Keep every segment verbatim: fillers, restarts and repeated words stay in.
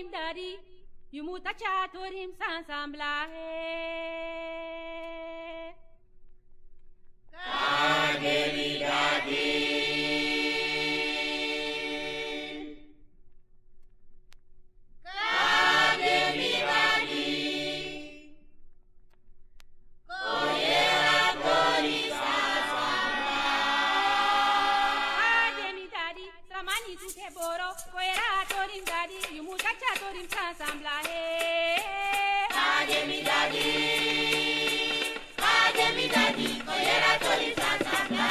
Dadi, yu mu taki a tori fu san san bla, eh. Kade mi dadi. Kade mi dadi. Kon yere a tori san san bla. Kade mi dadi, srama ni tu te boro. Kon yere a tori mi dadi, yu mu taki a tori mi san san bla, eh. Kade mi dadi, kade mi dadi, kon yere a tori mi san san bla.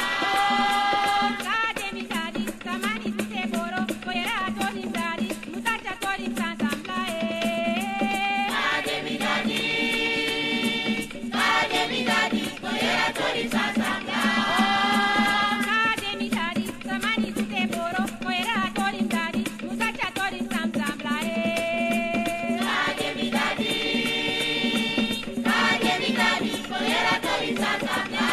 Kade mi dadi, srama ni tu te boro. Kon yere a tori mi dadi, yu mu taki a tori mi san san bla, eh. Kade mi dadi. Kade mi dadi, kon yere a tori san san bla. Kade mi dadi, srama ni tu te boro. Kon yere a tori mi dadi, yu mu taki a tori mi san san bla, eh. Kade mi dadi. Kade mi dadi, kon yere a tori mi san san bla.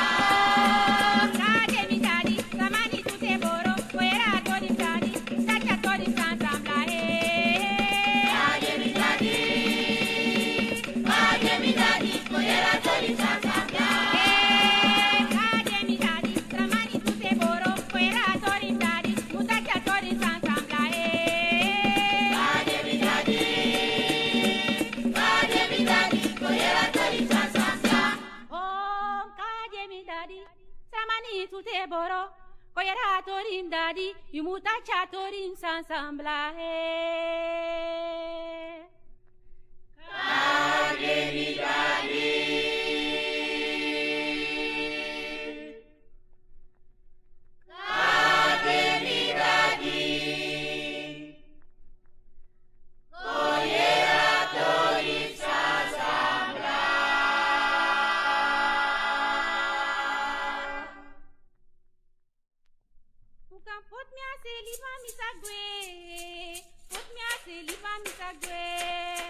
Kade mi dadi, srama ni tu te boro. Kon yere a tori mi dadi, yu mu taki a tori mi san san bla, eh. Kade mi dadi. Kade mi dadi, kon yere a tori mi san san bla. Eh, kade mi dadi, srama ni tu te boro. Kon yere a tori mi dadi, yu mu taki a tori mi san san bla, eh. Kade mi dadi. Kade mi dadi, kon yere a tori mi san san bla. Oh, kade mi dadi, srama ni tu te boro. Kon yere a tori mi dadi, yu mu taki a tori mi san san bla, eh. Kade mi dadi. Kade mi dadi. Kon yere a tori san san bla. Un kan poti mi a se, libi, ma mi sa gwe. Poti mi a se, libi, ma mi sa gwe.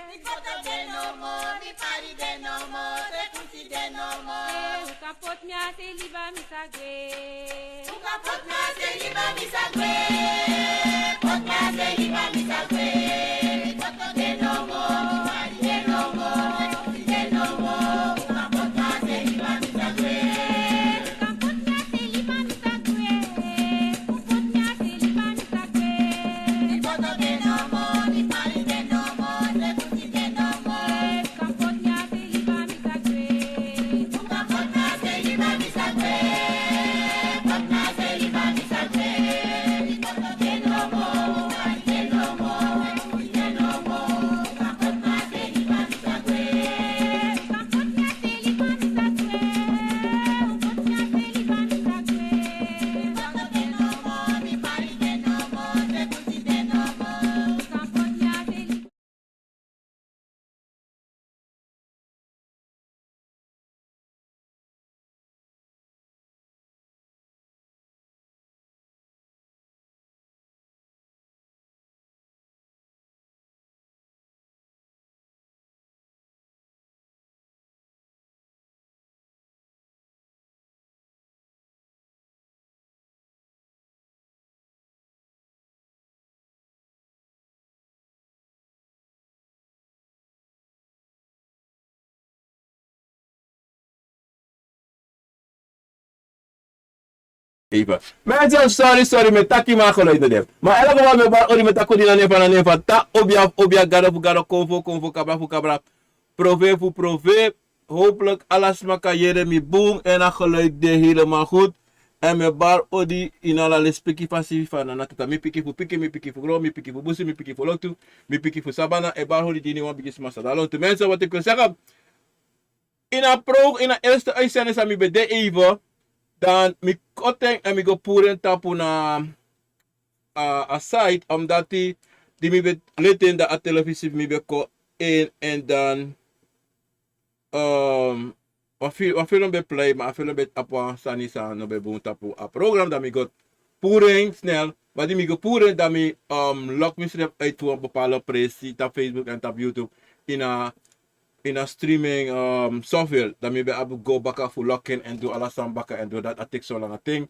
Mi foto de no more, mi pari de no more, sekusi de no more. Eh, un kan poti mi a se, libi, ma mi sa gwe. Un kan poti mi a se, libi, ma mi sa gwe. Poti mi a se, libi, ma mi sa gwe. Mi foto de no more, mi pari de no more, sekusi de no more. Un kan poti mi a se, libi, ma mi sa gwe. Even. Mensen, sorry, sorry, mi e taki, ma a geluid no de. Ma in elk geval mi e bari odi, mi e taki odi na nen fu, na nen fu a Tata, obia, obia, gado fu gado, konfo, konfo, kabra fu kabra, profeet fu profeet. Hopelijk ala sma kan yere mi bun en a geluid de helemaal goed. En mi e bari odi ini ala lespeki fasi, fa na Tata, mi pikin fu pikin, mi pikin fu gron, mi pikin fu busi, mi pikin fu loktu, mi pikin fu sabana, e bari odi gi wan bigi sma san de lontu. Mensen, wat ik wil zeggen, ini a pro, ini a eerste uitzending san mi ben de even, dan mi koti en en mi go puru en tapu na a, a site, omdat di, di mi ben leti en, dan a telefisi fu mi ben kon in en dan, ehm, wan fi-, wan film ben play, ma a film ben abi wan sani san no ben bun tapu a program, dan mi go puru en snel. Ma di mi go puru en, dan mi, ehm, lok misrefi uit wan bepaalde presi tapu Facebook en tapu YouTube, ini a, ini a streaming, ehm, software. Dan mi ben abi go baka fu login en du ala sani baka en du dati, a teki so langa ten.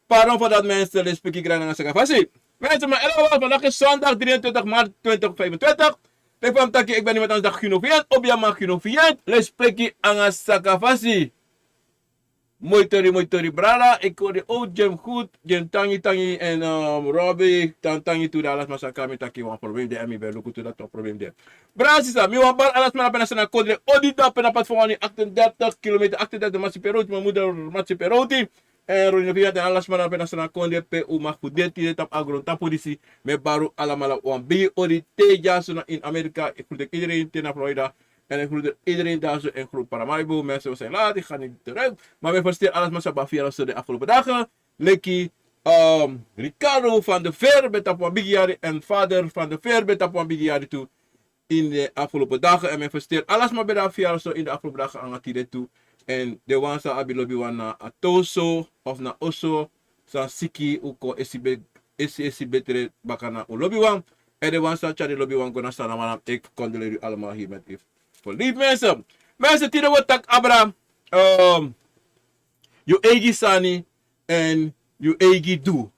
Pardon fu dati, mensen, lespeki, grananga, saka fasi. Mensen, ma in elk geval, vandaag is zondag drieëntwintig maart twintig vijfentwintig. Teki fa mi taki, ik ben niemand anders dan Gino Vient, Obiaman Gino Vient, lespeki anga sakafasi. Moi tori, moi tori, brada. Ik hoor de oud Jim goed. Jim tangi, tangi en um, Robbie, tan, tangi tu de alas masaka mi taki wan probleem de en mi ben luku tu dat wan probleem de. Brada, sisa, mi wan bari alas man na pena sana kondre. Odi dan pena pad van wani achtendertig kilometer, achtendertig masi peroti, mijn moeder masi peroti. En Ronnie Fiat en alas man na pena sana kondre pe u mag fu derti de tap agron tapu disi. Me baru alamala wan bigi odi te dyaso na in Amerika. Ik groet iedereen te na Florida. En ik groet iedereen daar zo in groep Paramaribo. Mensen, we zijn laat, ik ga niet terug. Maar we versteren alles maar sabafi so de afgelopen dagen. Leki um, Ricardo van de Veer ben tapu wan bigi yari en vader van de Veer ben tapu wan bigi yari tu in de afgelopen dagen. En men versteert alles maar bij de affaire zo in de afgelopen dagen aan het idee toe. En de wan sa abi lobi wan na atoso of na oso, san siki u kon esi be-, esi, esi betere baka na u lobi wan. En de wan sa tyari lobi wan go na sana, maar ik condoleer u allemaal hier met u. Voor lief mensen. Mensen, tide wordt tak abra. Um, yu eigi sani en yu eigi du.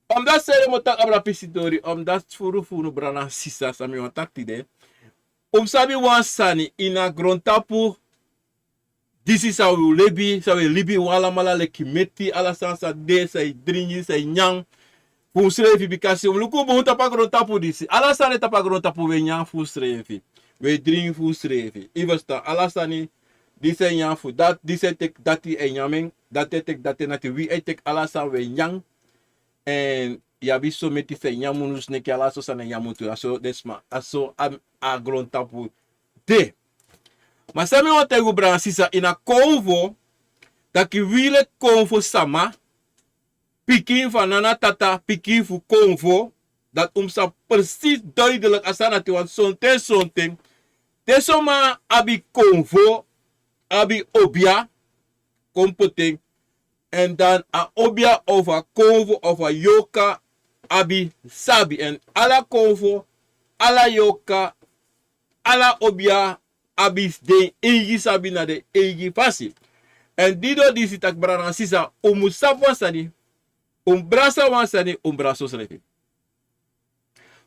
Omdat sere mo taki abra pisi tori, omdat furu furu brada sisa san mi wani taki tide. Un mus sabi wan sani ini a grontapu. Disi san wi libi, san wi libi un alamala leki meti, ala sani san de, san e dringi, san e nyan. Fu unsrefi bikasi un luku bun tapu a grontapu disi. Ala sani tapu a grontapu wi e nyan fu unsrefi. Wi e dringi fu unsrefi. Yu e ferstan, ala sani disi e nyan fu dati, disi e teki dati e nyan en, dati e teki dati, na te wi e teki ala sani wi e nyan. En yu abi so meti san e nyan unu, sneki, ala so sani e nyan unu tu. A so den sma, a so a, a grontapu de. Ma san mi wani taigi un brada sisa, ini a konfo, taki wi leki konfo sama, pikin fu a nana tata, pikin fu konfo, dati un mus sabi precies duidelijk a sani dati, want sonten, sonten te soma abi konfo, abi obia, kon poti en, en dan a obia of a konfo of a yorka abi sabi. En ala konfo, ala yorka, ala obia abi den eigi sabi na den eigi fasi. En didon disi taki brada nanga sisa, un mus sabi wan sani, un mus brasa wan sani, un mus brasa unsrefi.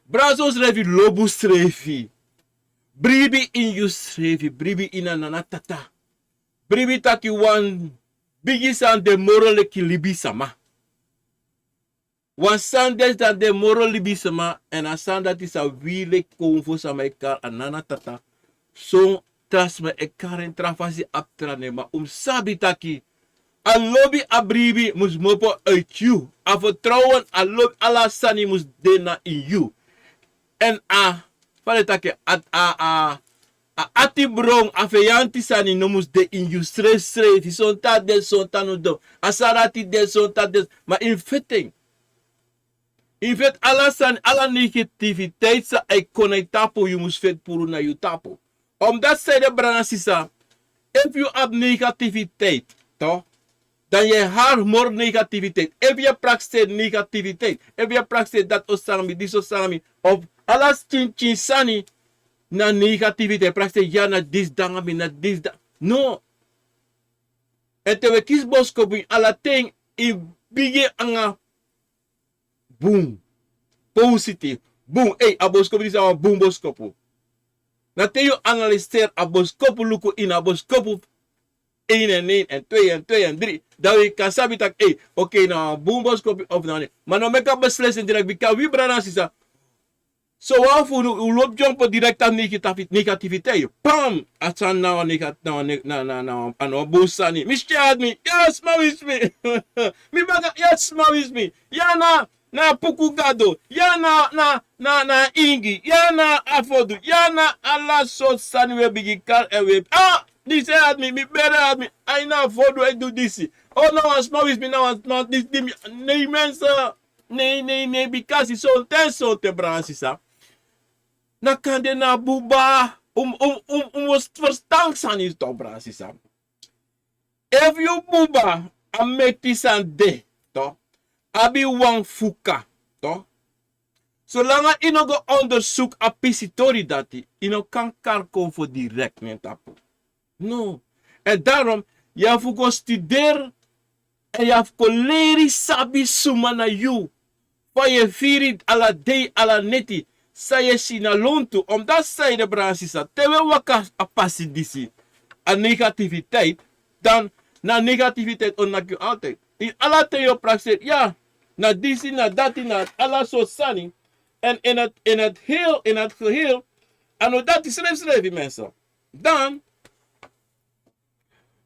Brasa unsrefi, lobi unsrefi. Bribi ini yusrefi, bribi ini a nana tata. Bribi taki wan bigi sani de moro leki libisama. Wan sani de san de moro libisama, en a sani dati san wi leki konfo sama e kari a nana tata. Son tra sma e kari en tra fasi, abi tra nen, ma un mus sabi taki a lobi, a bribi mus kmopo uit yu. A vertrouwen, a lobi, ala sani mus de na ini yu. En a, fa den taki, a, a, a, a atibron, a feyanti sani no mus de ini yu srefsrefi. Sonten a de, sonten a no de. A sani dati de, sonten a de. Ma yu feti en. Yu feti ala sani, ala negativiteit san e kon na yu tapu, yu mus feti puru na yu tapu. Omdat san ede, brada nanga sisa, efu yu abi negativiteit, toch, dan yu e hari moro negativiteit. Efu yu e prakseri negativiteit, efu yu e prakseri dati o sanga mi, disi o sanga mi, of ala skintin sani na negativiteit, prakseri ya na disi de nanga mi, na disi de. No. En te wi e kisi boskopu ini ala ten, yu bigin nanga bun. Positief. Bun. Ei, a boskopu disi na wan bun boskopu. Na te yu analiseri a boskopu, luku ini a boskopu één en één en twee en twee en drie. Dan wi kan sabi taki, ei, oké, na wan bun boskopu of na wan. Ma no meki a beslissing direct, bika wi brada nanga sisa, so wan fu unu, un lobi dyompo direct na negativi-, negativiteit. Pam! A sani na wan nega-, na wan ne-, na, na, na wan, a no bun sani. Mi skin e hati mi. Yes, sma wisi mi. Mi baka, yes, sma wisi mi. Ya na, na puku gado. Ya na, na, na, na ingi. Ya na afodu. Ya na ala sortu sani wi e bigin kari en wi e, ah! Disi e hati mi, mi bere e hati mi. Ai, na afodu e du disi. Oh, na wan sma wisi mi, na wan sma disi di mi. Nee, mensen. Nee, nee, nee, bikasi sonten, sonten, brada nanga sisa, na kande na buba, un, un, un, un mus ferstan sani, toch, brada nanga sisa. Efu yu buba, a meti san de, toch, abi wan fuka, toch. Solanga yu no go onderzoek a pisi tori dati, yu no kan kari konfo direct na en tapu. No. En daarom, yu abi fu go studeri, en yu abi fu kon leri sabi suma na yu. Fa yu e firi ala dei, ala neti. san yu e si na lontu. Omdat san yu de, brada nanga sisa, te wi e waka a pasi disi, a negativiteit, dan na negativiteit o naki yu altijd. Ini ala ten yu o prakseri, ya, na disi, na dati, na ala sortu sani. En in het, in het heel, in het geheel, a no dati srefsrefi, mensen. Dan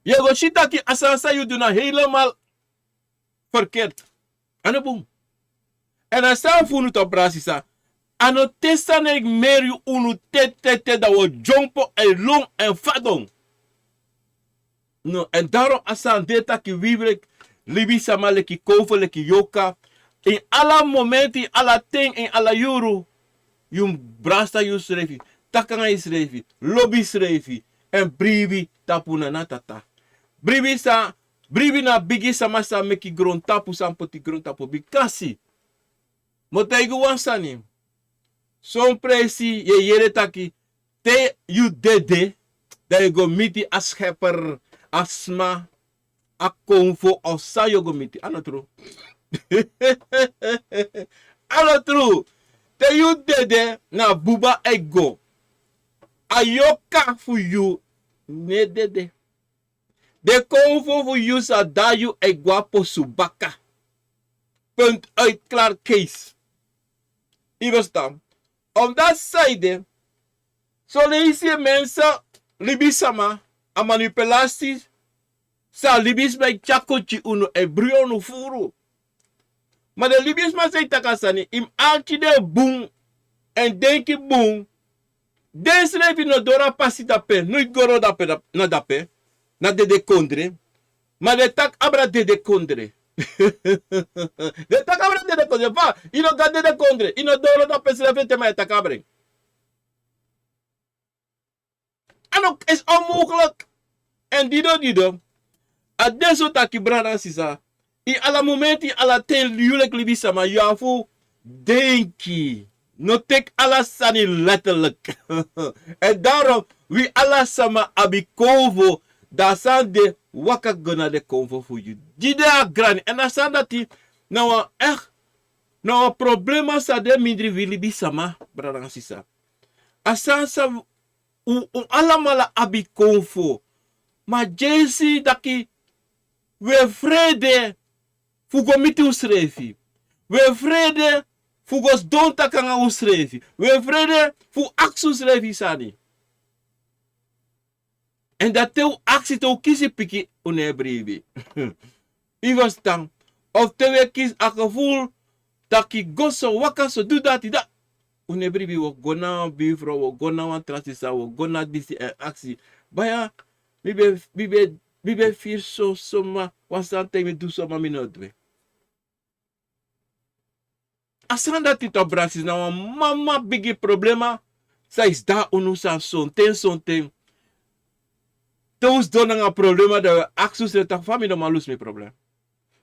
yu e go si taki a sani san yu du na helemaal verkeerd. A no bun. En a sani fu unu tu, brada nanga sisa, a no te sani e meri unu te, te, te, dan wi o dyompo èn lon èn fadon. No, en daarom a sani de taki wi leki libisma, leki konfo, leki yorka, ini ala momenti, ini ala ten, ini ala yuru, yu mus brasa yusrefi, taki nanga yusrefi, lobi yusrefi, èn bribi tapu na a Tata. Bribi san, bribi na a bigi sama san meki grontapu, san poti grontapu. Bikasi mi o taigi wan sani. Son presi yu e yere taki te yu dede, dan yu go miti a Schepper, a Sma, a Konfo, of san yu o go miti. A no tru? A no tru? Te yu dede, na buba e go. A yorka fu yu no e dede. Den Konfo fu yu sa daai yu e go na posu baka. Punt, uit, klaar, case. Yu ferstan? Omdat san ede, son leisi, mensen, libisma, a manipulatie san libisma e tyari kon gi unu, e bri unu furu. Ma den libisma san e taki a sani, yu mus arki den bun, èn denki bun. Densrefi no doro a pasi dape, noiti go doro dape, na dape, na dedekondre. Ma den taki abra dedekondre. Den taki abra dedekondre, fa yu no go na dedekondre, yu no doro dape srefi ete, ma yu e taki abra en. A no, is onmogelijk. Èn dido dido, a de so taki, brada nanga sisa, ini ala momenti, ala ten, yu leki libisma, yu abi fu denki. No teki ala sani letterlijk. Èn daarom wi ala sama abi Konfo, dan a sani de waka go na den Konfo fu yu. Di de a grani. Èn a sani dati na wan, eh, na wan problema san de mindri wi libisma, brada nanga sisa. A sani san un, un alamala abi Konfo. Ma dyesi taki wi e frede fu go miti unsrefi. Wi e frede fu go sidon taki nanga unsrefi. Wi e frede fu aksi unsrefi sani. Èn dan te un aksi, te un kisi piki, un no e bribi. Yu ferstan? Of te wi e kisi a gevoel taki go so, waka so, du dati, da un no e bribi. Wi o go na wan buurvrouw, wi o go na wan tra sisa, wi o go na disi èn aksi: Baya, mi ben, mi ben, mi ben firi so, so, ma wan sani taigi mi du so, ma mi no du en. A sani dati tu, brada nanga sisa, na wan mama bigi problema san e sidon na unu sani sonten, sonten. Te un sidon nanga problema, dan wi e aksi unsrefi taki: Fa mi no man lusu mi problema?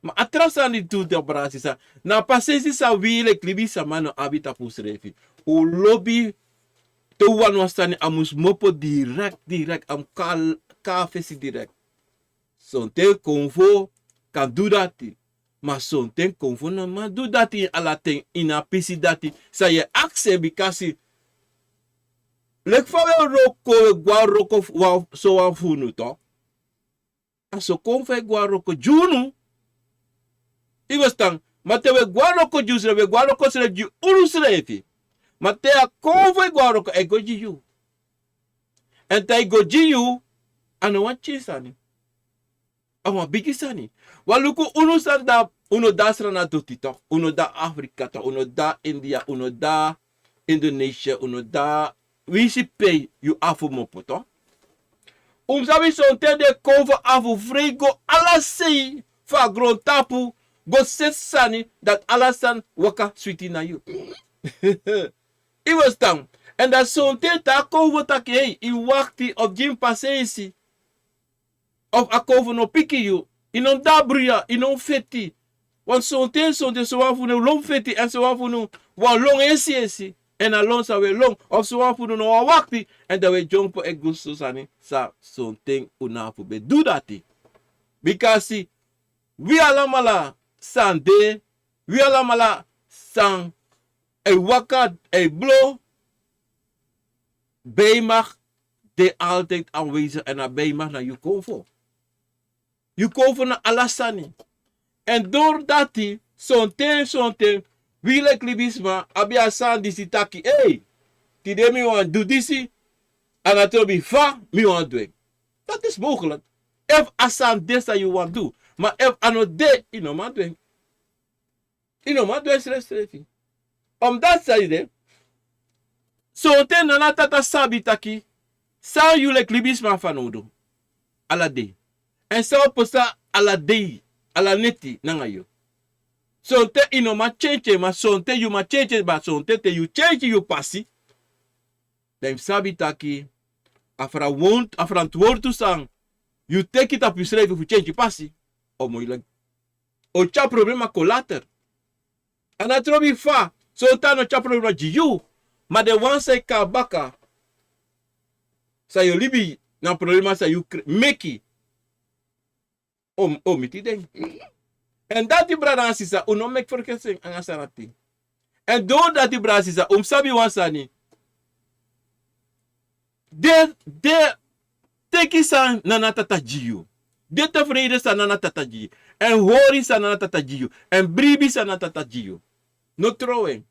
Ma a tra sani tu, brada nanga sisa, na a pasensi san wi leki libisma no abi tapu unsrefi. Un lobi, te un wani wan sani, a mus kmopo direct, direct, a mus kon na fesi direct. Sonten Konfo kan du dati. Ma sonten Konfo no man du dati ini ala ten, ini a pisi dati san yu e aksi en. Bikasi leki fa wi e wroko, wi e go na wroko fu wan, so wan fu unu tu, a so Konfo e go na wroko gi unu. Yu ferstan? Ma te wi e go na wroko gi unsrefi, wi e go na wroko srefi gi unsrefi. Ma te a Konfo e go na wroko, a e go gi yu. Èn te a e go gi yu, a no wan pikin sani. A wan bigi sani. Wan luku, unu san de, unu de na Sranan doti tu, unu de na Afrika tu, unu de na India, unu de na Indonesia, unu de na winsi pe yu abi fu kmopo tu. Un mus sabi, sonten den Konfo abi fu frei go ala sei fu a grontapu, go seti sani dati ala sani waka switi na yu. Yu ferstan? Èn dan sonten te a Konfo taki: Hei, yu wakti, of gi mi pasensi, of a Konfo no piki yu, yu no mus de na bruya, yu no mus feti. Want sonten, sonten, son wan fu unu lon feti, èn son wan fu unu wani lon esi esi, èn a lon san wi e lon, of son wan fu unu no wani wakti, èn dan wi e dyompo e go so sani san sonten un no abi fu ben du dati. Bikasi wi alamala san de, wi alamala san e waka, e blo. Bijmacht de altijd aanwezig en a bijmacht na yu konfo. Yu konfo na ala sani. En dori dati, sonten, sonten, wi leki libisma abi a sani disi taki, ei, tide mi wani du disi, a na trobi fa mi wani du en. Dati is mogelijk. Efu a sani de san yu wani du. Ma efu a no de, yu no man du en. Yu no man du en srefsrefi. Omdat san yu de, sonten Nana Tata sabi taki san yu leki libisma fanowdu ala dei. En san o pasa ala dei, ala neti nanga yu. Sonten yu no man kenki en, ma sonten yu man kenki en, ma sonten te yu kenki yu pasi, dan yu sabi taki a verantwoord-, a verantwoording san yu teki tapu yusrefi fu kenki pasi, o moeilijk. O tyari problema kon later. A no trobi fa, sonten a no tyari problema gi yu, ma den wan san e kon baka, san yu o libi na problema san yu kre-, meki, o, o miti den. En dati, brada nanga sisa, un no meki ferkesi en anga san na tin. En dori dati, brada nanga sisa, un mus sabi wan sani. De, de teki san Nana Tata gi yu. De tevreden san Nana Tata gi yu. En hori san Nana Tata gi yu. En bribi san Nana Tata gi yu. No trowe en.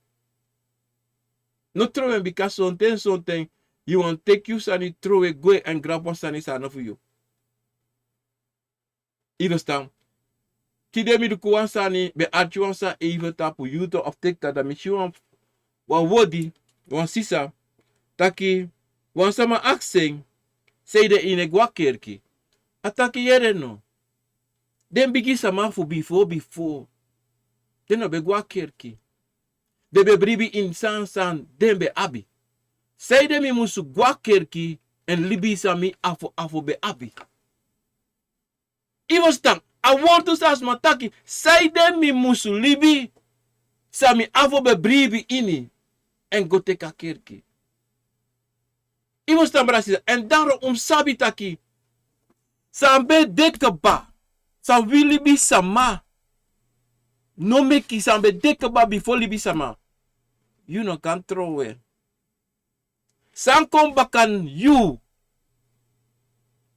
No trowe en, bika sonten, sonten yu wani teki yu sani trowe gwe en grabu wan sani san no fu yu. Yu e ferstan? Tide mi luku wan sani, ben arki wan sani even tapu YouTube of TikTok, dan mi si wan, wan wodi, wan sisa, taki, wan sama aksi en, sanede yu no e go na kerki. A taki yere no. Den bigi sama fu bifo, bifo, den no ben go na kerki. Den ben bribi ini san san den ben abi. Sanede mi musu go na kerki, en libi san mi afo afo ben abi. Yu e ferstan, a wortu san a sma taki, sanede mi musu libi san mi afo ben bribi ini, en go teki a kerki. Yu e ferstan, brada, sisa, en daro un mus sabi taki, san ben de kaba, san wi libisma no meki, san ben de kaba bifo libisma, yu no kan trowe. San kon baka na yu,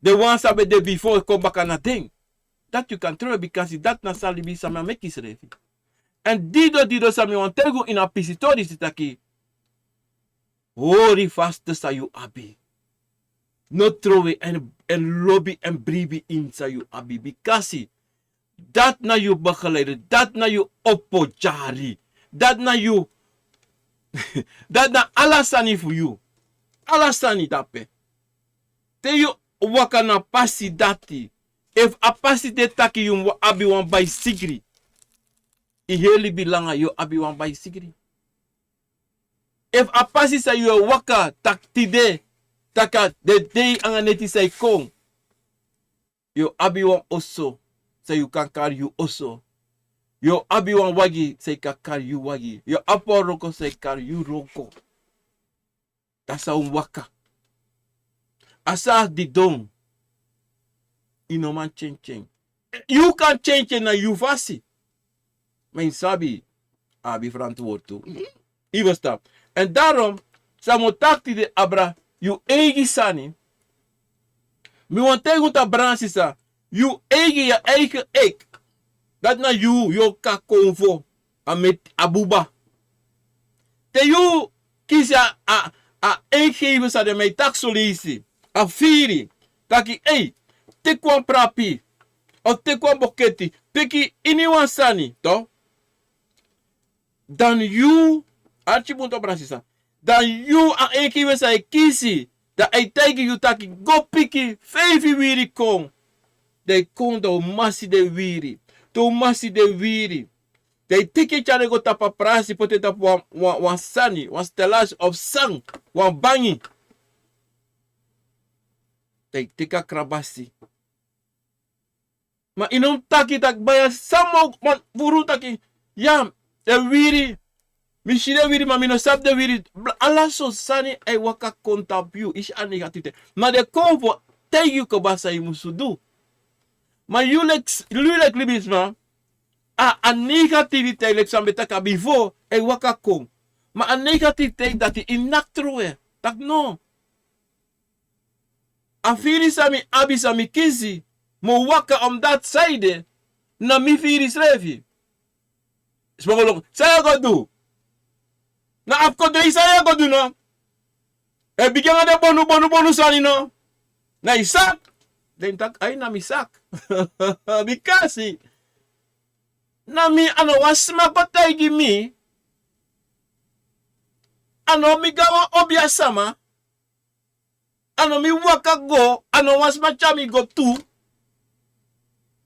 den wan san ben de bifo kon baka na den. Dati yu kan trowe, bikasi dati na san libisma meki srefi. En dido, dido san mi wani taigi unu ini a pisi tori disi taki, hori faste san yu abi. No trowe en, en lobi en bribi ini san yu abi, bikasi dati na yu begeleiding, dati na yu opo dyari, dati na yu, dati na ala sani fu yu. Ala sani dape. Te yu waka na pasi dati, efu a pasi de taki yu mus abi wan baisigri, yu heri libi langa yu o abi wan baisigri. Efu a pasi san yu e waka taki tide, taki a den dei anga neti san e kon, yu o abi wan oso san yu kan kari yu oso. Yu o abi wan wagi san yu kan kari yu wagi. Yu o abi wan wroko san yu kan kari yu wroko. Dati san un waka. A sani didon, yu no man kenki en. Yu kan kenki en na yu fasi. Ma yu sabi, a abi verantwoord tu. Yu e ferstan? En daarom, san mi o taki tide, abra yu eigi sani. Mi wani taigi unu taki, brada nanga sisa, yu eigi, yu eigi ik. Dati na yu, yu o kon na konfo, a meti, a buba. Te yu kisi a, a, a ingeving san den man e taki son leisi, a firi, taki ei, teki wan prapi, of teki wan boketi, teki iniwan sani, toch. Dan yu, arki bun toch, brada sisa. Dan yu, a ingeving san e kisi, dan a e taigi yu taki go piki feifi wiri kon. Dan yu kon, dan un man si den wiri. Te un man si den wiri, dan yu teki en tyari en go tapu a prasi, poti en tapu wan, wan, wan sani, wan stelasi of san, wan bangi. Dan yu teki a krabasi. Ma yu no mus taki taki, baya, san mi o man furu taki, ya, den wiri, mi si den wiri, ma mi no sabi den wiri. Ala sortu sani e waka kon tapu yu, yu si, a negativiteit. Ma den konfo taigi yu kaba san yu musu du. Ma yu leki, yu leki libisma, a, a negativiteit, leki san mi ben taki bifo, e waka kon. Ma a negativiteit dati e naki trowe. Taki no. A firi san mi abi, san mi kisi, mi o waka omdati san ede, na mi firi srefi. Sma go luku san yu e go du. Na a fu kon dei san yu e go du no. E bigin nanga den bonu bonu bonu sani no. Na yu saki. Den taki ai na mi saki. Bikasi na mi, a no wan sma go taigi mi. A no mi go na wan obia sama. A no mi waka go, a no wan sma tyari mi go tu.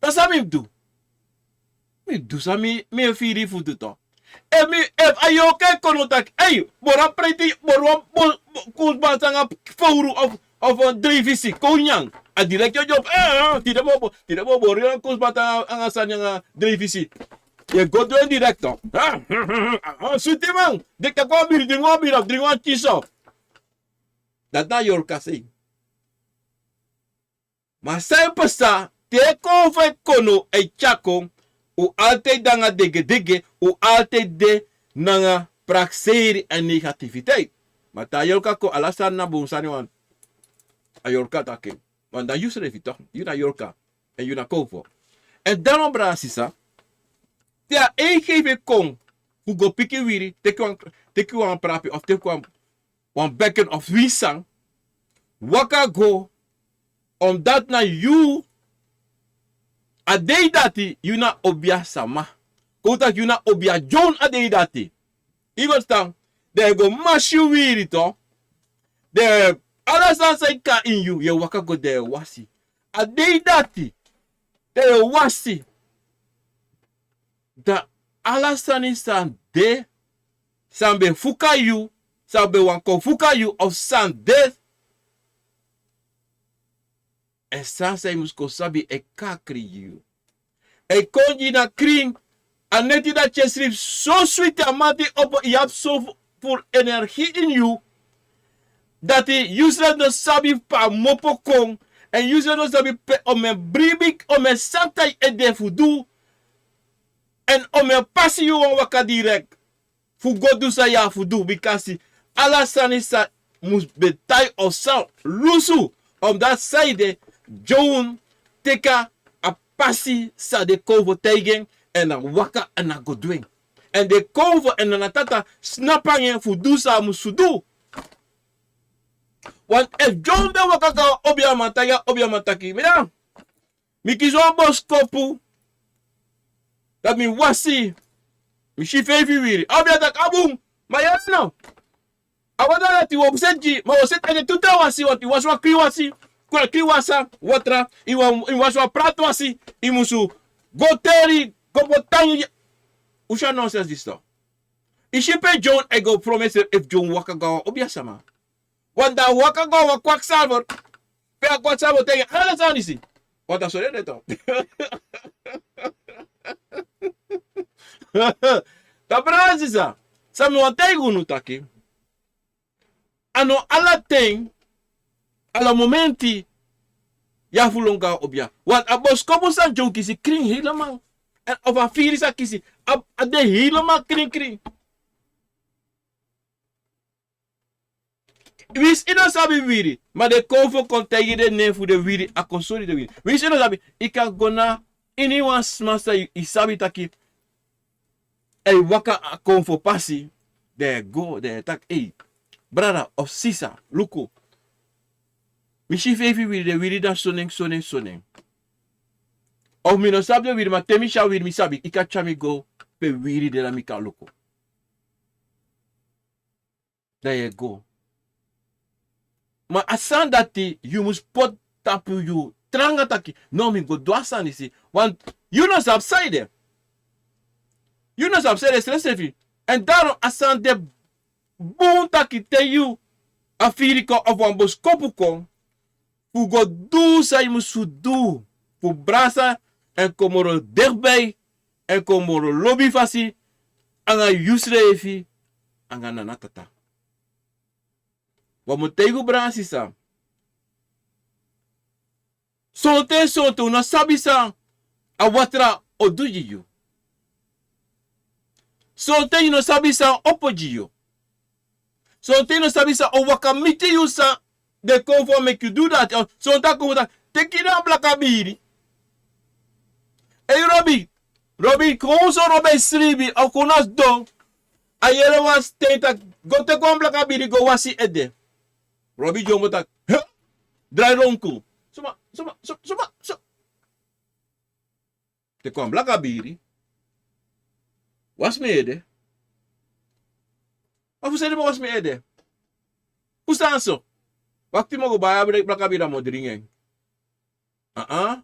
Dan san mi mus du? Mi du san mi, mi e firi fu du tu. Efu mi, efu a yorka e kon taki ei, boro a preti, boro wan bo, bo, kusbanti nanga fowru of, of wan dreifisi kon nyan. A direkti o dyompo, eh, eh, tide mi o bo, tide mi o boro wan kusbanti nanga, nanga sani nanga dreifisi. Yu e go du en direkti. Ah, ah, ah, ah, switiman. Deki taki wan biri, dringi wan biri, dringi wan ti so. Dati na yorka sei. Ma san e pasa, te konfo e kon now, e tyari kon, un altijd de nanga degedege, un altijd de nanga prakseri èn negativiteit. Ma te a yorka kon, ala sani na bun sani, want a yorka taki en. Want dan yu srefi toch, yu na yorka, èn yu na konfo. Èn dan, brada, sisa, te a ingeving kon fu go piki wiri, teki wan, teki wan prapi of teki wan wan bèkeni of winsi san, waka go, omdat na yu, a dei dati yu na obia sama. Kon taki yu na obia dyonsu a dei dati. Yu e ferstan? Den e go masi yu wiri tu. Den, ala sani san e kon ini yu, yu e waka go, den e wasi. A dei dati den e wasi. Dan ala sani san de, san ben fuka yu, san ben wani kon fuka yu, of san de, èn san san yu mus kon sabi, e kakri yu. E kon gi yu na krin. A neti dati yu e sribi so switi, a manten opo, yu abi so fu, fu energie ini yu, dati yu srefi no sabi pe a mopo kon, èn yu srefi no sabi pe, omeni bribi, omeni sani tan yu ede fu du, èn omeni pasi yu wani waka direkt fu go du san yu abi fu du, bikasi ala sani san mus ben tan, yu o sa lusu, omdat san ede, dyonsu teki a pasi san den konfo taigi en, èn a waka èn a go du en. Èn den konfo èn a tata snapu nanga en fu du san a mus du. Want efu dyonsu ben waka go na wan obiaman, taigi a obiaman taki: Mi dya, mi kisi wan boskopu, dati mi wasi, mi si feifi wiri. A obia taki: A bun, ma yu no, a watra dati wi o seti gi, ma wi o seti ete tu tra wasi, want yu wasi wan krin wasi, krin wasa, watra, yu wasi wan prati wasi, yu musu go teri, go poti tangi. Un si a nonsens disi tu. Yu si pe dyonsu e go, promesi efu dyonsu waka go na wan obiasama. Want dan a waka go na wan kwaksalver. Pe a kwaksalver o taigi en ala sani disi. Want a so den de tu. Dan brada, sisa, san mi wani taigi unu taki, a no ala ten, ala momenti, yu abi fu lon go na obia. Want a boskopu san dyonsu kisi krin helemaal. Èn of a firi san a kisi, a, a de helemaal krin krin. Winsi yu no sabi wiri, ma den konfo kon taigi den nen fu den wiri, a kon sori den wiri. Winsi yu no sabi, yu kan go na ini wan sma san yu, yu sabi taki a e waka a konfo pasi, dan yu e go, dan yu e taki: Ei, brada of sisa, luku. Mi si feifi wiri, den wiri dati sonen, sonen, sonen. Of mi no sabi den wiri, ma te mi si a wiri, mi sabi, yu kan tyari mi go pe wiri de, dan mi kan luku. Dan yu e go. Ma a sani dati yu mus poti tapu yu tranga taki: No, mi go du a sani disi. Want yu no sabi san ede. Yu no sabi san ede srefsrefi. Èn daarom a sani de bun taki te yu, a firi kon of wan boskopu kon, fu go du san yu musu du, fu brasa èn kon moro dichtbij èn kon moro lobi fasi anga yusrefi anga Nana Tata. Wan mu taigi un, brada, sisa. Sonten, sonten un no sabi san a watra o du gi yu. Sonten yu no sabi san a opo gi yu. Sonten yu no sabi san o waka miti yu san den konfo meki yu du dati. Sonten a konfo taki, teki den wan blaka biri. Ei Robi, Robi, kon so Robi e sribi, a kon na sidon. A yere wan sten taki, go teki wan blaka biri go wasi ede. Robi dyombo taki, he? Drai lon kon. Suma, suma, suma, suma, suma. Teki wan blaka biri. Wasi mi ede. Ma fu seni mi wasi mi ede. Fu san so. Wakti mi o go bai a blaka biri a mi o dringi en. Aa.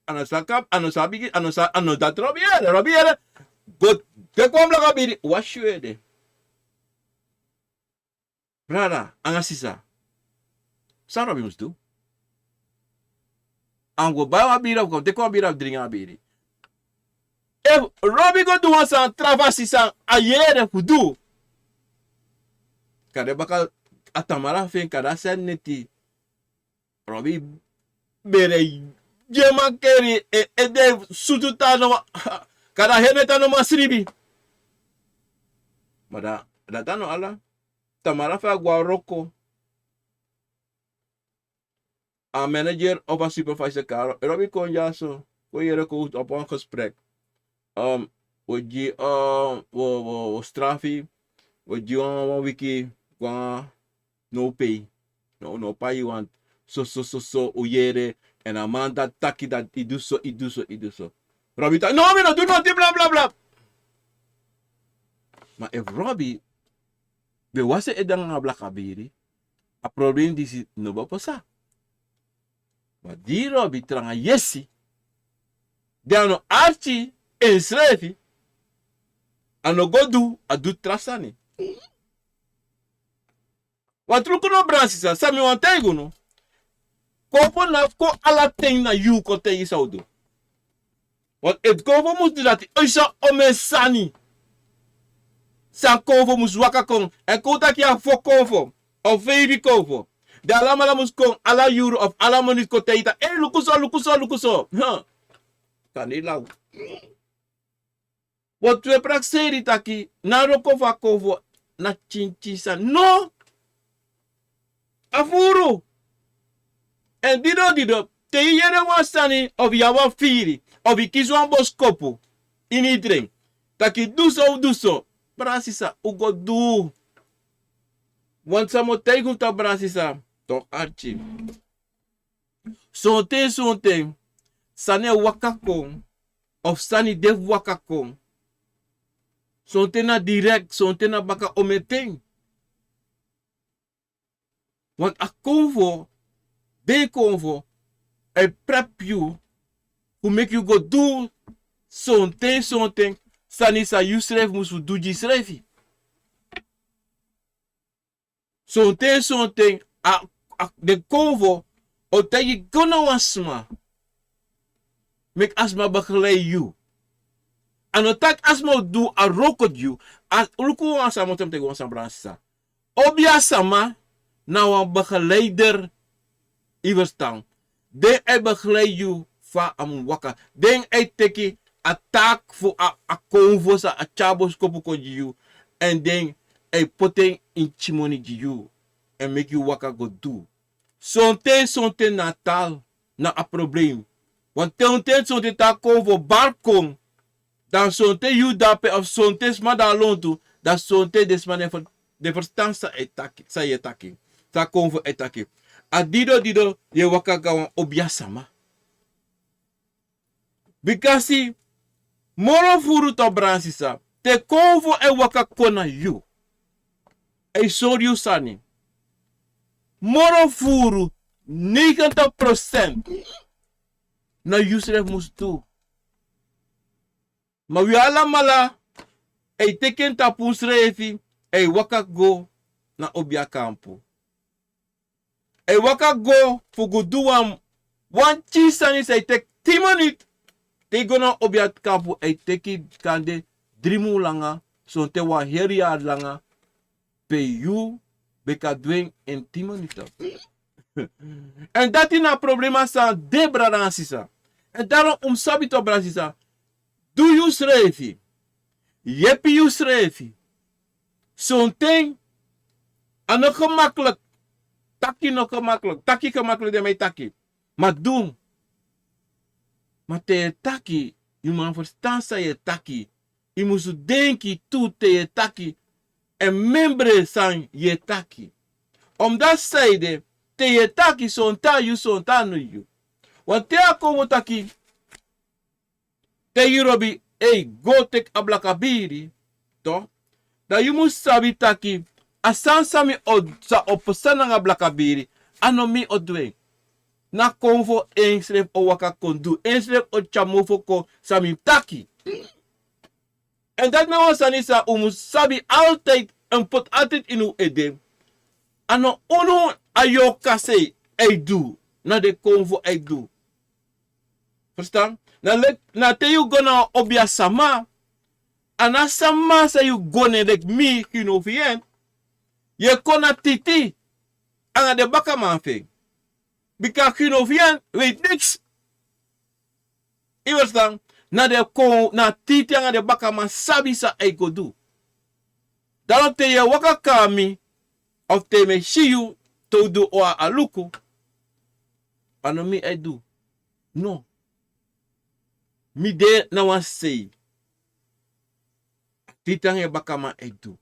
A no sa kaba, a no sa bigi, a no sa, a no dati Robi yere, Robi yere. Go teki wan blaka biri, wasi yu ede. Brada, anga sisa. San Robi mus du? A mus go bai wan biri, a mus go teki wan biri, a mus dringi a biri. Efu Robi go du wan sani tra fu a sisa, a yere fu du. Kande baka a tamara fu en, kande a sani neti. Robi bere gi en mankeri, e, ede sutu tan no, kande a heri tan no man sribi. Ma da, da tan no ala. Tamara fu a go a wroko. A manager of a supervisor kari Robi kon dyaso. Kon yere kon opo wan gesprek. Um, wi o gi, um, wi o, wi o, wi o strafu yu. Wi o gi wan, wan wiki, wan no pay. No, no pay yu want. So, so, so, so, un yere. Èn a man dati taki dati yu du so, yu du so, yu du so. Robi taki, no, mi no du noti, bla, bla, bla. Ma efu Robi ben wasi en ede nanga blaka biri, a problem disi no bo pasa. Ma di Robi tranga yesi, di a no arki ensrefi, a no go du, a du tra sani. Want luku no, brada sisa, san mi wani taigi unu. Konfo no abi kon ala ten na yu kon taigi san un du. Want efu konfo mus du dati, oisa omeni sani san konfo mus waka kon. Èn kon un taki a fo konfo, of feifi konfo. Dan alamala mus kon, ala yuru of ala moni kon taigi taki, ei, luku so, luku so, luku so. Huh. Kande law. But wi e prakseri taki, na wroko fu a konfo, na pikinpikin sani. No! A furu. Èn dido dido, te yu yere wan sani, of yu abi wan firi, of yu kisi wan boskopu ini yu dren, taki du so, du so. Brada sisa, un go du. Want san mi o taigi un, brada sisa, tok' arki. Sonten, sonten, sani e waka kon, of sani de fu waka kon. Sonten na direct, sonten na baka omeni ten. Want a konfo, den konfo, e prep yu, fu meki yu go du sonten, sonten, sani san yusrefi musu du gi yusrefi. Sonten, sonten, a, a, den konfo o taigi go na wan sma. Meki a sma begeleid yu. A no taki a sma o du a wroko gi yu. A, luku wan sani, mi o taigi wan sani, brada sisa. Obiasma na wan begeleider, yu ferstan. Den e begeleid yu fa a mus waka. Den e teki a taak fu a, a konfo san a tyari boskopu kon gi yu. Èn den e poti en ini moni gi yu. Èn meki yu waka go du. Sonten, sonten na taal, na a problem. Want te sonten, sonten te a konfo bari kon, dan sonten yu de ape of sonten sma de a lontu, dan sonten den sma no e fer-, no e ferstan san e taki, san yu e taki, san konfo e taki. A dido dido yu e waka go na wan obiasma. Bikasi moro furu, tok' brada sisa, te konfo e waka kon na yu, e sori yu sani. Moro furu, negentig procent, na yusrefi musu du. Ma wi alamala e teki en tapu unsrefi, e waka go na obiakampu. E waka go fu go du wan, wan pikin sani san e teki tin miniti. Te yu go na obiakampu, e teki kande dri mun langa, sonten wan heri yari langa, pe yu ben kan du en ini tin miniti. Èn dati na problema san de, brada nanga sisa. Èn daarom un mus sabi, tok' brada sisa, du yusrefi, yepi yusrefi. Sonten A no gemaklik. Taki no gemaklik. Taki gemaklik den mi e taki. Ma du. Ma te yu e taki, yu man ferstan san yu e taki. Yu musu denki tu te yu e taki. Èn membre san yu e taki. Omdati san ede, te yu e taki sonta yu, sonta no yu. Wan te a kon fu taki, te yu lobi, ei, go teki a blaka biri, to, dan yu mus sabi taki, a sani san mi o, sa o pasa nanga blaka biri, a no mi o du en. Na kon fu ensrefi o waka kon du, ensrefi o tyari mofo kon san mi taki. Èn dati na wan sani san un mus sabi altijd, èn poti altijd ini un ede. A no unu a yorka sei e du, na den konfo e du. Ferstan? Na leki, na te yu go na wan obia sama, a no a sama san yu go na en leki mi, Gino fi en, yu e kon na titi anga den bakaman fi en. Bika Gino fi en weet niks. Yu ferstan? Na den kon, na titi anga den bakaman sabi san a e go du. Daarom te yu e waka kon na mi, of te mi e si yu, te un du wan aluku, a no mi a e du. No. Mi de na wan sei. Titi anga en bakaman e du.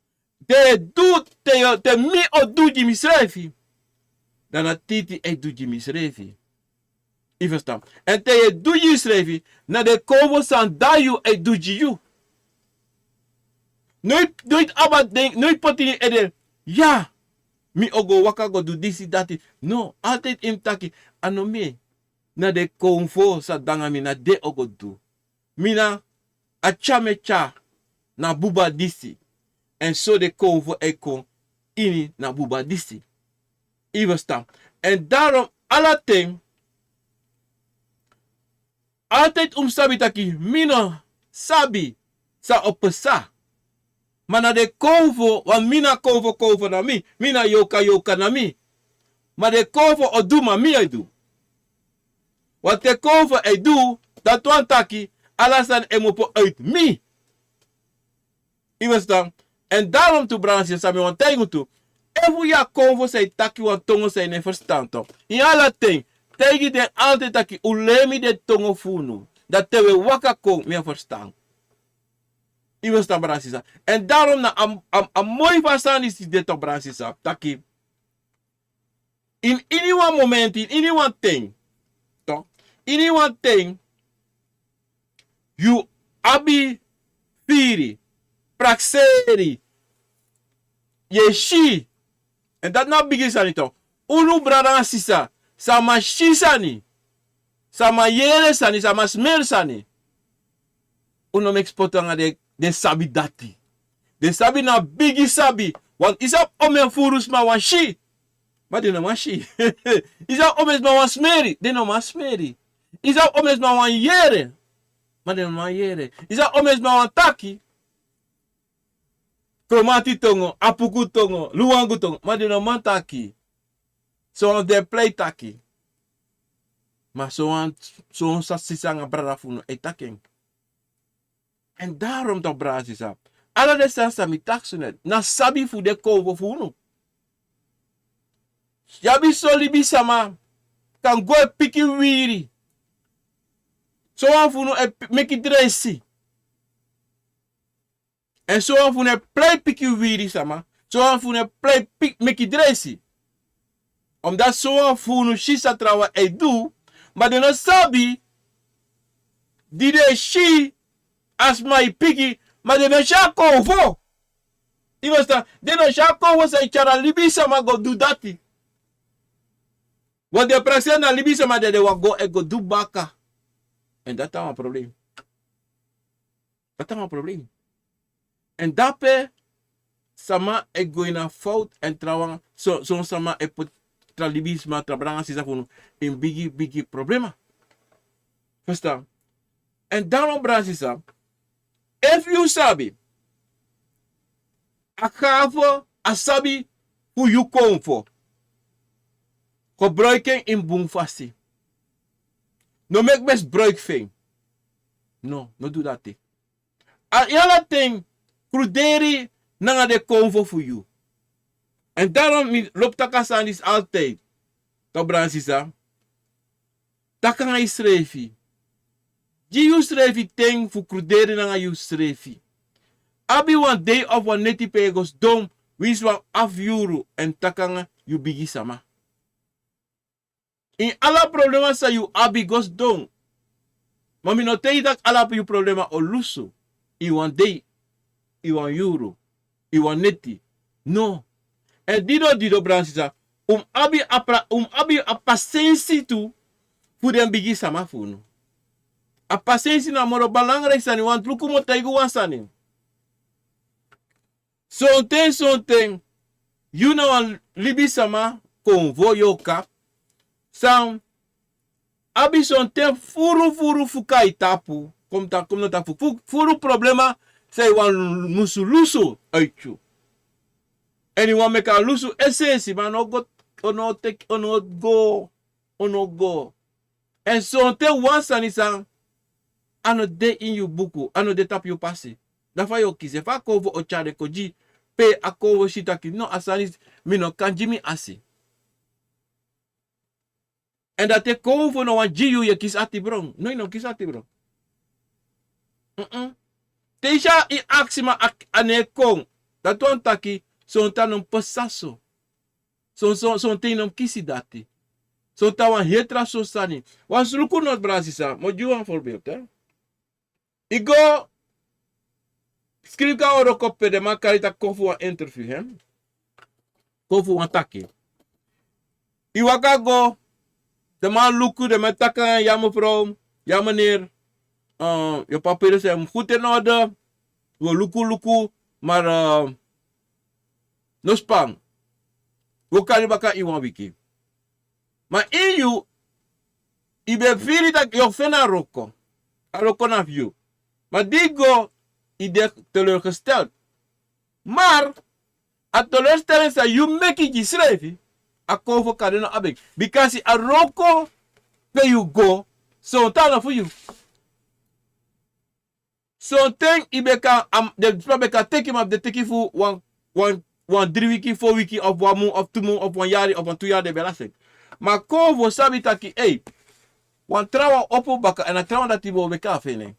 Te yu e du, te yu, te mi o du gi misrefi, dan na titi e du gi misrefi. Yu ferstan? Èn te yu e du gi yusrefi, na den konfo san a du yu e du gi yu. No yu, no yu abi a den, no yu poti ini yu ede, ya, mi o go waka go du disi dati. No, altijd yu mus taki, a no mi. Na den konfo san a du anga mi, na den o go du. Mi na a tyari mi e tyari na buba disi. Èn so den konfo e kon ini na buba disi. Yu ferstan? Èn daarom ala ten, altijd un mus sabi taki, mi no sabi san o pasa. Ma na den konfo, want mi na konfo, konfo na mi. Mi na yorka, yorka na mi. Ma den konfo o du, ma mi a e du. Want te konfo e du, dati wani taki, ala sani e mus opo uit mi. Yu ferstan? Èn daarom tu, brada nanga sisa, san mi wani taigi unu tu. Efu yu a konfo san e taki wan tongo san yu no e ferstan, to, ini ala ten, taigi den altijd taki, un leri mi den tongo fu unu. Dan te un e waka kon, mi e ferstan. Yu ferstan, brada nanga sisa? Èn daarom na a, a, a moi fu a sani disi de, to, brada nanga sisa, taki, ini, ini wan momenti, ini wan ten, to, ini wan ten, yu abi firi, prakseri, yu e si. Èn dati na bigi sani, to. Unu brada nanga sisa, san man si sani, san man yere sani, san man smeri sani, un no meki spotu anga den, den sabi dati. Den sabi na bigi sabi. Want yu sabi omeni furu sma wani si, ma den no man si. Yu sabi omeni sma wani smeri, den no man smeri. Yu sabi omeni sma wani yere, ma den no man yere. Yu sabi omeni sma wani taki Kromanti tongo, Apuku tongo, Luwangu tongo, ma den no man taki. Son fu den e prei taki. Ma son wan, son wan sisa anga brada fu unu e taki en. Èn daarom, to, brada nanga sisa, ala den sani san mi taki so net, na sabi fu den konfo fu unu. Yu abi son libisma, kan go e piki wiwiri. Son wan fu unu e pi-, meki dresi. Èn son wan fu unu e prei piki wiwiri sama. Son wan fu unu e prei pi-, meki dresi. Omdati son wan fu unu si san trawan e du, ma den no sabi, di den e si a sma e piki, ma den no si a konfo. Yu ferstan? Den no si a konfo san e tyari a libisma go du dati. Want den prakseri na libisma, dan den wani go e go du baka. Èn dati na wan problem. Dati na wan problem. Èn dape sama e go ini a fout, èn trawan, so, son sama e poti tra libisma, tra brada nanga sisa fu unu ini bigi, bigi problema. Ferstan? Èn daarom, brada nanga sisa, efu yu sabi a gafu, a sabi fu yu konfo, gebruik en ini bun fasi. No meki misbruik fu en. No, no du dati. A, yu ala ten kruderi nanga den konfo fu yu. En daarom mi lobi taki a sani disi altijd. Toch, brada sisa, taki nanga yusrefi. Gi yusrefi ten fu kruderi nanga yusrefi. Abi wan dei of wan neti pe yu e go sidon, winsi wan afu yuru, èn taki nanga yu bigi sama. Ini ala problema san yu abi, go sidon. Ma mi no taigi taki ala yu problema o lusu ini wan dei, ini wan yuru, ini wan neti. No. Èn didon, didon, brada sisa, un mu abi a pra-, un mu abi a pasensi tu fu den bigi sama fu unu. A pasensi na moro belangrijk sani. Wan luku, mi o taigi un wan sani. Sonten, sonten, yu na wan libisama konfo, yu o kan, san abi sonten furu, furu fuka a yu tapu. Kon taki, kon taki fu-, fu-, furu problema san yu wani musu lusu uit yu. Èn yu wani meki a lusu esensi, ma a no go, a no teki, a no go, a no go. Èn sonten wan sani san a no de ini yu buku, a no de tapu yu pasi. Dan fa yu o kisi? Fa a konfo o tyari en kon gi, pe a konfo si taki: no, a sani, mi no kan gi mi asi. Èn dati e konfo no wani gi yu, yu e kisi atibron. No, yu no kisi atibron. Mm-mm. Te yu si a, yu aksi, ma a, a no e kon. Dati wani taki sonten a no mu pasa so. Son, son, sonten yu no mu kisi dati. Sonten a wan heri tra so sani. Wan luku no, brada sisa, mi o gi yu wan voorbeeld, hè. Yu go skrifi kon a wroko pe den man kari taki kon fu wan interview, hè. Kon fu wan taki. Yu waka go, den man luku, den man taki: ya mevrouw, ya meneer, eh, yu papieren zijn goed in orde. We luku, luku, maar, eh, no span. We o kari baka ini wan wiki. Ma ini yu, yu ben firi taki yu o feni a wroko. A wroko na fu yu. Ma di yu go, yu de teleurgesteld. Maar a teleurstelling san yu meki gi yusrefi, a konfo kan de no abi en. Bikasi a wroko pe yu go, sonten a no fu yu. Sonten yu ben kan, am, den sma ben kan teki, ma den teki fu wan, wan, wan dri wiki, fo wiki, of wan mun, of tu mun, of wan yari, of wan tu yari, den ben lasi en. Ma a konfo sabi taki, ei, wan trawan opo baka, èn a trawan dati bo weki a feni en.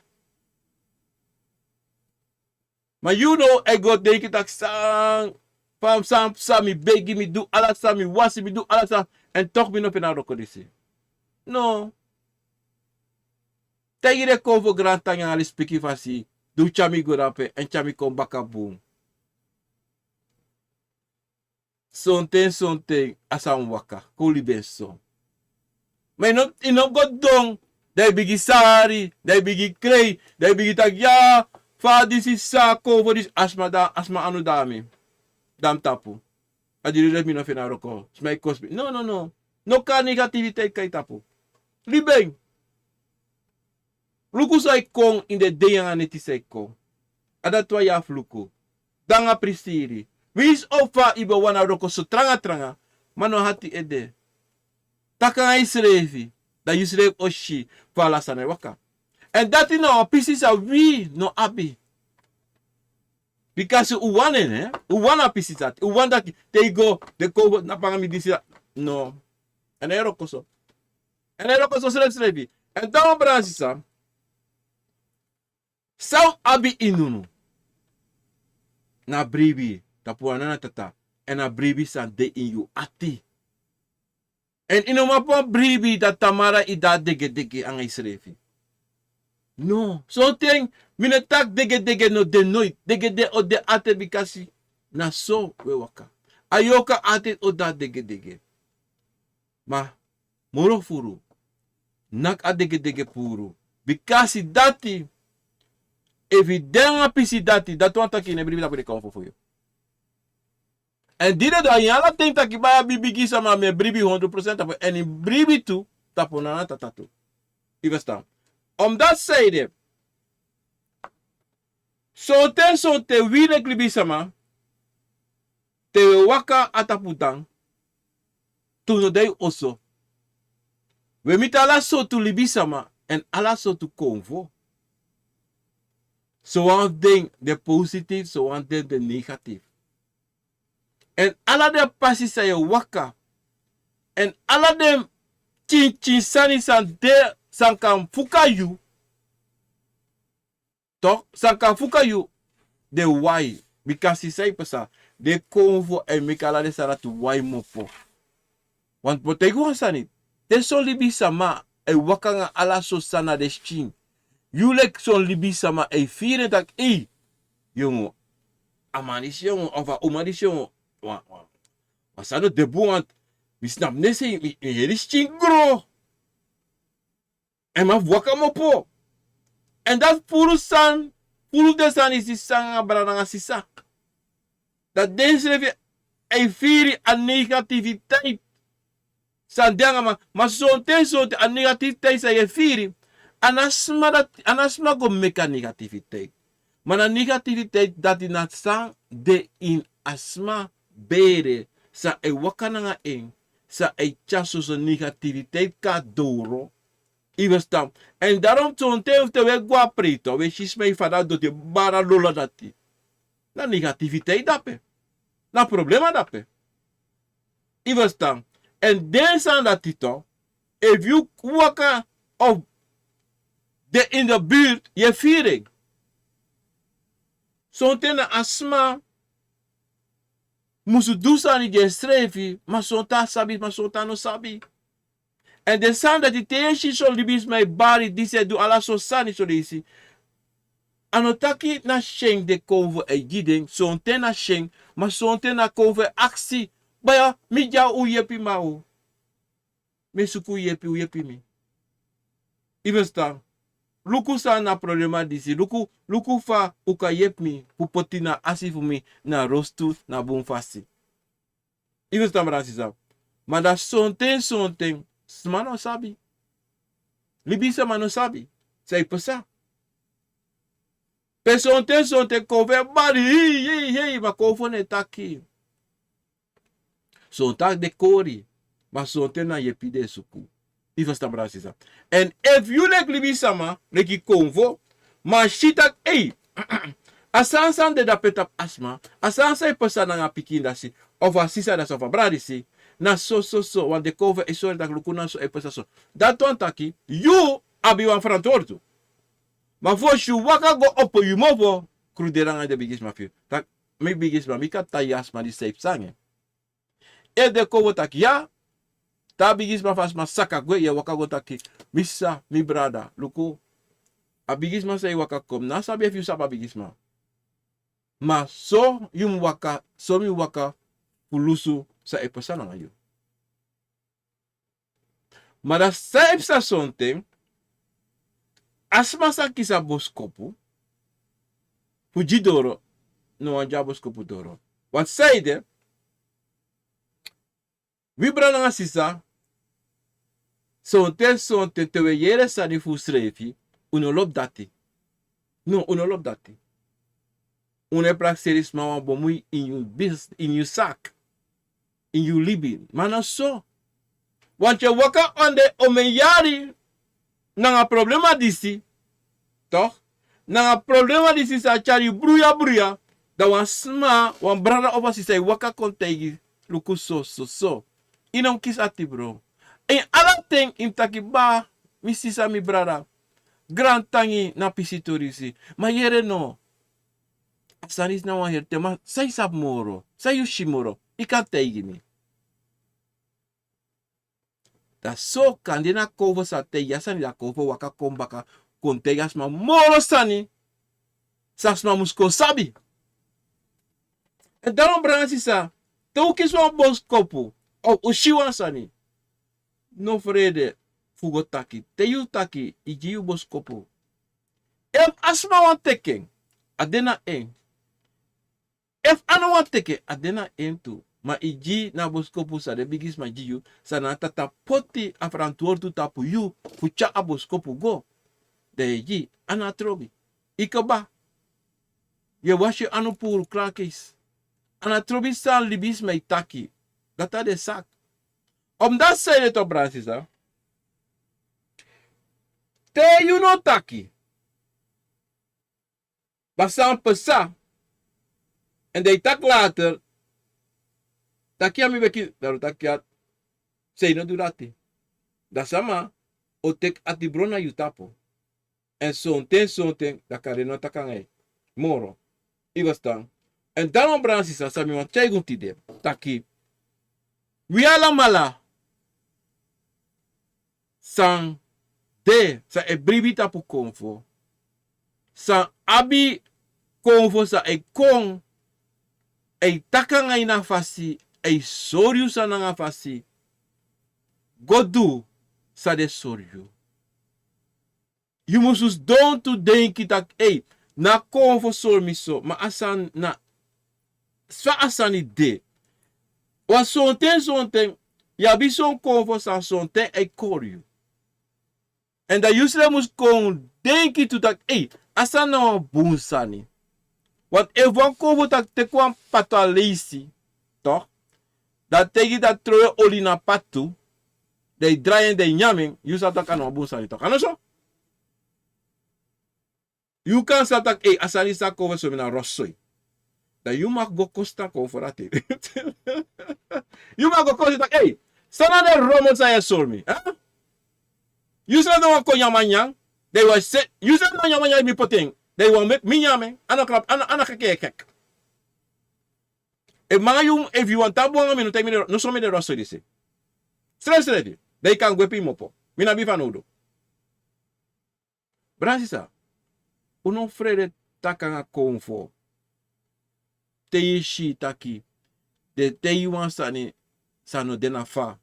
Ma yu no e go denki taki san, fa san, san mi begi, mi du ala san, mi wasi, mi du ala san, èn toch mi no feni a wroko disi. No. Taigi den konfo grantangi nanga lespeki fasi, di un tyari mi go dape, èn tyari mi kon baka bun. Sonten, sonten, a sani waka, kon libi en so. Ma yu no, yu no go don, dan yu bigin sari, dan yu bigin krei, dan yu bigin taki: ya, fa disi sa konfo disi, a sma da, a sma anu da mi. Da mi tapu. A diri dati mi no feni a wroko, sma e kosi mi. No, no, no. No kari negativiteit kon a yu tapu. Libi en. Luku san e kon ini den dei nanga neti san e kon. A dati wan yu abi fu luku. Dan a prisiri. Winsi o fa yu ben wani a wroko so tranga tranga, ma no ati ede. Taki nanga yusrefi, dan yusrefi o si fa ala sani e waka. Èn dati na wan pisi san wi no abi. Bikasi un wani en, un wani a pisi dati. Un wani taki te yu go, den konfo na panga mi disi, no. Èn a e wroko so. Èn a e wroko so srefsrefi. Èn dan, brada sisa, san un abi ini unu na bribi tapu wan nana tata, èn a bribi san de ini yu ati. Èn yu no man poti wan bribi dati tamara yu de a degedege nanga yusrefi. No, sonten mi no e taki degedege no de noiti. Degedege o de ati, bikasi na so wi e waka. A yoka ati o de a degedege. Ma moro furu, naki a degedege puru. Bikasi dati, efu yu de nanga pisi dati, dati wani taki yu no e bribi tapu den konfo fu yu. Èn di den du a ini ala ten taki, bai, a bigi sama, mi e bribi hondro prosent tapu, èn yu bribi tu tapu nana tata tu. Yu ferstan? Omdat san ede, sonten, sonten wi leki libisama, te wi e waka a tapu dan, te wi no de a yu oso, wi e miti ala sortu libisama èn ala sortu konfo. Sowan fu den de positief, sowan fu den de negatief. Èn ala den pasi san yu e waka, èn ala den pikinpikin sani san de, san kan fuka yu, tok, san kan fuka yu, den wai. Bika san e pasa, den konfo e meki ala den sani dati wai mopo. Want mi o taigi wan sani, te son libisma e waka nanga ala sortu sani na den skin, yu leki son libisma e firi en taki: ei, yongu, a man disi yongu, of a uma disi yongu, wan, wan, wan sani no de bun, want mi snapu nen sei, mi, mi heri skin gro. Èn mi abi fu waka mopo. Èn dati puru san, puru den sani disi san nanga brada nanga sisa. Dati densrefi e firi a negativiteit san de nanga man. Ma sonten, sonten a negativiteit san yu e firi, a no a sma dati, a no a sma go meki a negativiteit. Ma na negativiteit dati na san de ini a sma bere, san e waka nanga en, san e tyari soso negativiteit kon na doro. Yu e ferstan? Èn daarom sonten te wi e go na prei, te wi e si sma e fadon na doti e bari a lolo dati, na negativiteit de dape. Na problema de dape. Yu e ferstan? Èn den sani dati tu, efu yu waka of de in de buurt, yu e firi en. Sonten na a sma musu du sani gi ensrefi, ma sonten a sabi, ma sonten a no sabi. Èn den sani dati, te yu e si son libisma e bari, disi e du ala sortu sani, son leisi a no taki na syen den konfo e gi den. Sonten na syen, ma sonten na konfo e aksi: baya, mi dya, un yepi mi o. Mi e suku un yepi, un yepi mi. Yu e ferstan? Luku san na problema disi. Luku, luku fa un kan yepi mi fu poti na asi fu mi na rostu na bun fasi. Yu e ferstan, brada nanga sisa? Ma dan sonten, sonten sma no sabi. Libisma no sabi san e pasa. Pe sonten, sonten konfo e bari, hei, hei, hei, ma konfo no e taki. Sonten den kori, ma sonten na yepi den e suku. Yu e ferstan, brada nanga sisa? Èn efu yu leki libisma, leki konfo, man si taki: ei, a sani san de dape tapu a sma, a sani san e pasa nanga a pikin dati, of a sisa dati, of a brada disi, na so, so, so, want den konfo e sori taki luku na so e pasa so. Dati wani taki yu abi wan ferantwortu. Ma fosi yu waka go opo yu mofo, kruderi nanga den bigisma fu yu. Taki: mi bigisma, mi kan taigi a sma disi san e pasa nanga en. Efu den konfo taki ya, te a bigisma fu a sma saka gwe, yu e waka go taki: mi sisa, mi brada, luku, a bigisma san e waka kon, mi no sabi efu yu sabi a bigisma. Ma so yu mu waka, so mi waka fu lusu san e pasa nanga yu. Ma dan san e pasa sonten, a sma sa kisi a boskopu fu gi doro, no wani gi a boskopu doro. Want san ede, wi brada nanga sisa, sonten, sonten te wi e yere sani fu unsrefi, un no lobi dati. No, un no lobi dati. Un no e prakseri sma wan bun mui ini yu bis-, ini yu saki, ini yu libi. Ma na so. Want yu e waka anda omeni yari nanga problema disi. Toch? Nanga problema disi sa tyari yu bruya bruya. Dan wan sma, wan brada of wan sisa e waka kon taigi: luku so, so, so. Yu no mu kisi ati, bro. Èn ala ten yu mu taki: baa, mi sisa, mi brada, grantangi na pisi tori disi. Ma yere no. A sani disi na wan heri ten, ma san yu sabi moro, san yu si moro, yu kan taigi mi. Dan so kande na konfo sa taigi a sani, dan konfo waka kon baka kon taigi a sma moro sani san sma musu kon sabi. Èn daarom, brada nanga sisa, te un kisi wan boskopu of un si wan sani, no frede fu go taki. Te yu taki, yu gi yu boskopu. Efu a sma wani teki en, a de na en. Efu a no wani teki en, a de na en tu. Ma yu gi na boskopu san den bigisma gi yu, san na a Tata poti a ferantwortu tapu yu fu tyari a boskopu go. Dan yu e gi, a no trobi. Yu kaba. Yu e wasi yu anu puru, klaar keis. A no trobi san libisma e taki. Dati a de saki. Omdat san ede tu, brada nanga sisa, te yu no taki, ma san pasa, èn den e taki later, Taki a mi weki, dan un taki a sei no du dati. Dan sama o teki ati bron na yu tapu. Èn sonten sonten dan kande no taki anga yu moro. Yu go stan. Èn dan wan brada sisa san mi wani tyai gi un tide taki wi alamala san de san e bribi tapu konfo, san abi konfo san e kon, e taki anga yu na fasi, e sori yu san nanga fasi, go du san den sori yu. Yu musu sidon tu denki taki ei, na konfo sori mi so ma a sani na fa a sani de. Wan sonten sonten yu abi son konfo san sonten e kori yu. Èn dan yu srefi mus kon denki tu taki ei, a sani na wan bun sani. Want efu wan konfo taki teki wan patu a leisi, tok, dan teki dan trowe oli na patu, dan yu drai en dan yu nyan en, yu sa taki a no wan bun sani tok a no so. Yu kan sa taki ei, a sani san a konfo sori mi na rosoi. Dan yu maki go kosi tan konfo dati. Yu maki go kosi taki ei, san na den romel san yu e sori mi? Yu srefi no wani kon nyan mi a nyan. Dan yu wani se yu srefi no nyan mi a nyan efu mi poti en, dan yu wani meki mi nyan en. A no knapu a no keke yu e keki. Efu mi nanga yu efu yu wani tan bun anga mi no taigi mi den no sori mi den rosoi disi. Srefsrefi dan yu kan gwe pe yu mopo. Mi no abi yu fanowdu. Brada sisa, un no frede taki anga konfo. Te yu e si taki den e taigi yu wan sani san no de na fa,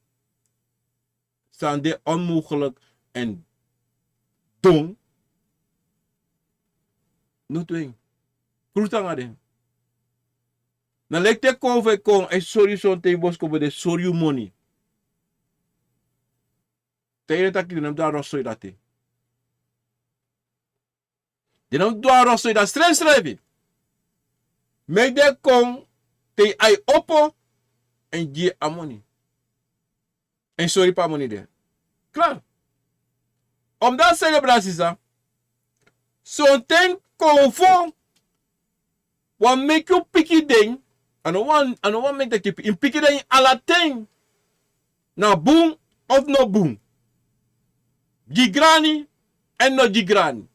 san de onmogelik, èn don no du en. Krutu anga den. Na leki te konfo e kon e sori yu sonten yu boskopu den e sori yu moni. Te yu e taki den no mus du a rosoi dati. Den no mus du a rosoi dati srefsrefi. Meki den kon te yu ai opo èn gi yu a moni. Èn sori pe a moni de. Kla. Omdati sede brada sisa, sonten konfo wani meki un piki den. A no wani a no wani meki den kipi yu mus piki den ini ala ten. Na bun of no bun? Gi grani èn no gi grani.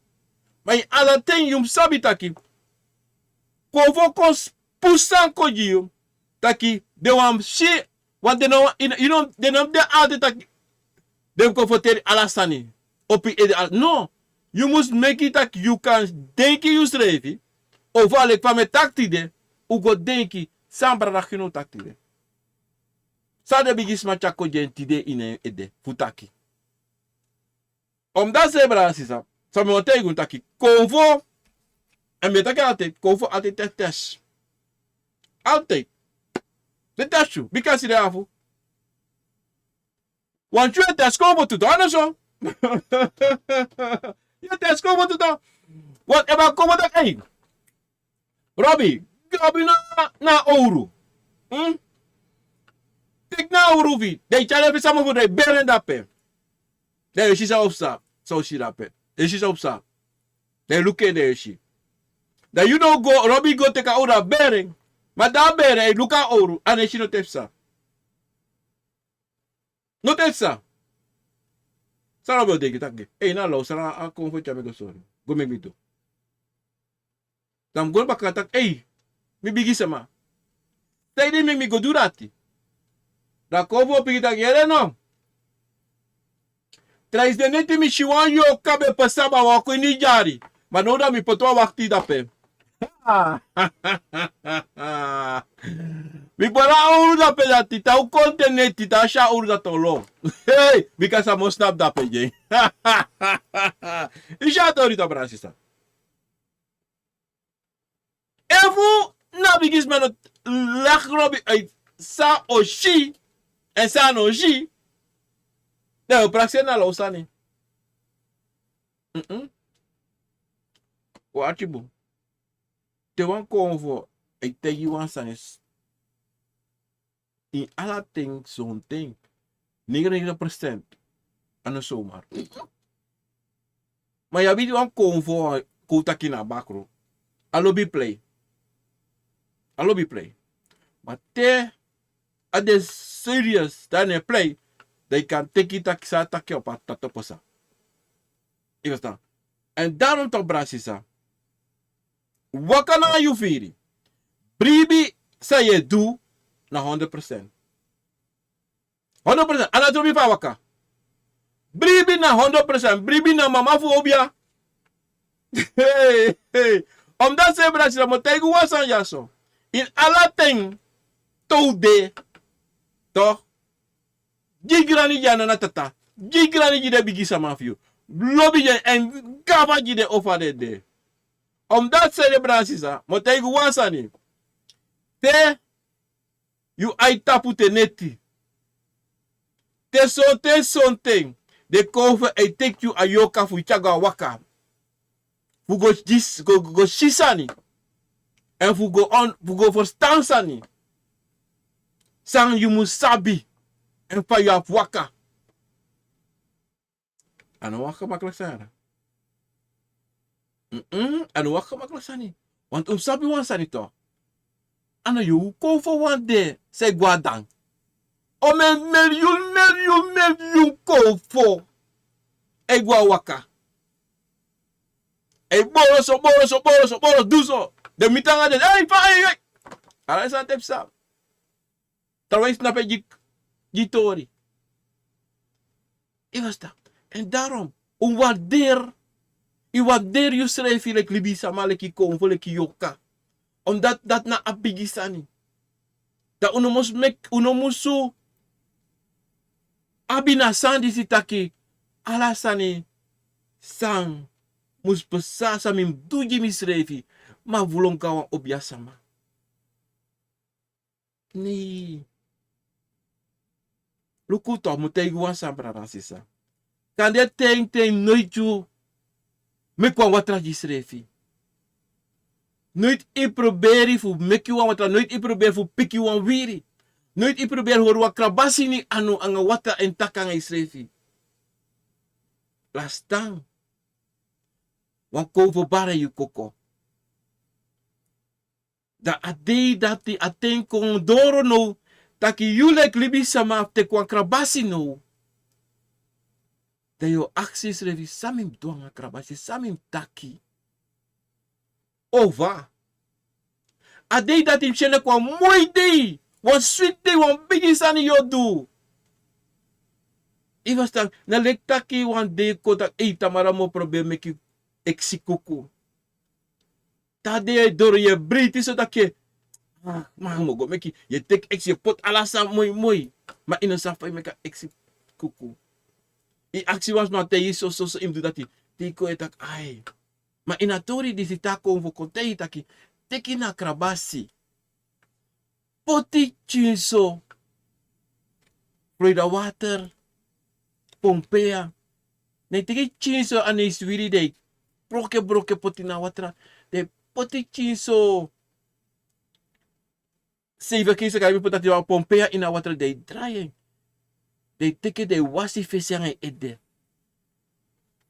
Ma ini ala ten yu mus sabi taki konfo kon puru san kon gi yu taki den wani si. Want den no wani yu no mus de ala ten taki den mus kon ferteri ala sani. Opi ede ala no. Yu mus meki taki yu kan denki yusrefi. Ofu a leki fa mi e taki tide, un go denki san brada gi no un taki tide. San den bigisma tyari kon gi en tide ini en ede fu taki. Omdati sede brada sisa, san mi wani taigi un taki konfo. Èn mi e taki altide konfo altide tesi tesi. Altide den tesi yu bika si den afu. Wantu yu e tesi konfo tu to a no so? Yu e tesi konfo tu to. Wantu efu a konfo taki ei, robi, gi robi na a owru. Teki na a owru fu yu dan yu tyari en fu sama fu dan yu beri en dape. Dan yu e si san o psa. San o si dape. Yu e si san o psa. Dan yu luku en dan yu e si. Dan yu no go robi go teki a owru a beri en. Ma dan a beri en yu luku a owru a no e si no te psa. No te psa. San robi o denki taki ei na law san a konfo tyari mi go sori go meki mi du. Dan mi go na baka taki ei, mi bigisma, saide meki mi go du dati? Dan konfo o piki taki yere no. Traisi den neti mi si wan yoka ben pasa bawaku ini dyari. Ma now dan mi poti wan wakti dape. Mi poti a owru dape dati tan un konte neti tan a si a owru dati o lo. Bika san mi o snapu dape gi en. Yu si a tori tan brada sisa. Efu na bigisma no laki robi uit san o si èn san a no si, dan yu o prakseri na law sani. Un ati bun. Te wan konfo e taigi yu wan sani ini ala ten sonten. Negenenegenti prosent a no somar. Ma yu abi wan konfo kon un taki na a bakru. A lobi plei. A lobi plei. Ma te a de serious, dan e plei, dan yu kan teki taki san a taki op a tatoposa. Yu verstan? En daarom toch, brasisa, waka nanga yu firi. Bribi san yu e du na honderd procent. Honderd procent. A no trobi fu a waka. Bribi na honderd procent. Bribi na mama fu obia. Hey, hey. Omdat se, brasisa, mi o taigi wan sani dyaso. Ini ala ten te un de, toch, gi grani gi a nana, tata, gi grani gi den bigi sama fu yu. Lobi gi en, en gafa gi den over den de. Omdat se, brasisa, mi o taigi wan sani. Te yu ai tapu te neti. Te sonten, sonten den kon fu e teki yu a yorka fu yu tyari go a waka. Fu go si, go, go si sani. En fu go on, fu go ferstan sani. San yu mus sabi. En fa yu abi fu waka. A no wan gemakkelijk sani. Mm-mm, a no wan gemakkelijk sani. Want un sabi wan sani toch. A no yu kon fu wan de, san e go a dan. O men miljoen, miljoen, miljoen kon fu e go a waka. E boro so, boro so, boro so, boro du so. Den miti nanga den, ei, fa, ei, ei. Ala san te psa. Trawan yu snapu en gi, gi tori. Yu verstan? En daarom, un waardeer, yu waardeer yusrefi leki libisama, leki konfo, leki yorka. Omdat dati na a bigi sani. Dan un no mus meki, un no musu abi na sani disi taki, ala sani san mus psa, san mi mus du gi misrefi, mi abi fu lon go na wan obiasama. Nee. Luku toch, mi o taigi wan sani, brada, sisa. Kande ten, ten noiti yu meki wan watra gi yusrefi. Noiti yu proberi fu meki wan watra, noiti yu proberi fu piki wan wiri. Noiti yu proberi hori wan krabasi ini yu anu nanga watra èn taki nanga yusrefi. Lastan. Wan konfo bari yu koko. Dan a dei dati, a ten kon doro now, taki yu leki libisama fu teki wan krabasi now. Dan yu o aksi yusrefi, san mi mus du nanga krabasi, san mi mus taki. Ova. A dei dati mus si en leki wan moi dei, wan switi dei, wan bigi sani yu o du. Yu verstan? Na leki taki wan dei kon taki, ei, tamara mi o proberi meki eksi kuku. Te a dei e doro, yu e breiti so taki, ah, ma mi o go meki, yu e teki eksi, yu e poti ala sani moi moi. Ma yu no sabi fa yu meki a eksi kuku. Yu aksi wan sma taigi yu so, so, so yu mus du dati. Te yu kon e taki, ai. Ma ini a tori disi, te a konfo kon taigi yu taki, teki na krabasi. Poti tyinso. Florida water. Pompeya. Dan yu teki tyinso a neisi wiri, dan yu broko en, broko en poti na watra. Dan yu poti tyinso. Seibi keisi kan yu poti dati wan pompeya ini a watra, dan yu drai en. Dan yu teki en, dan yu wasi yu fesi nanga yu ede.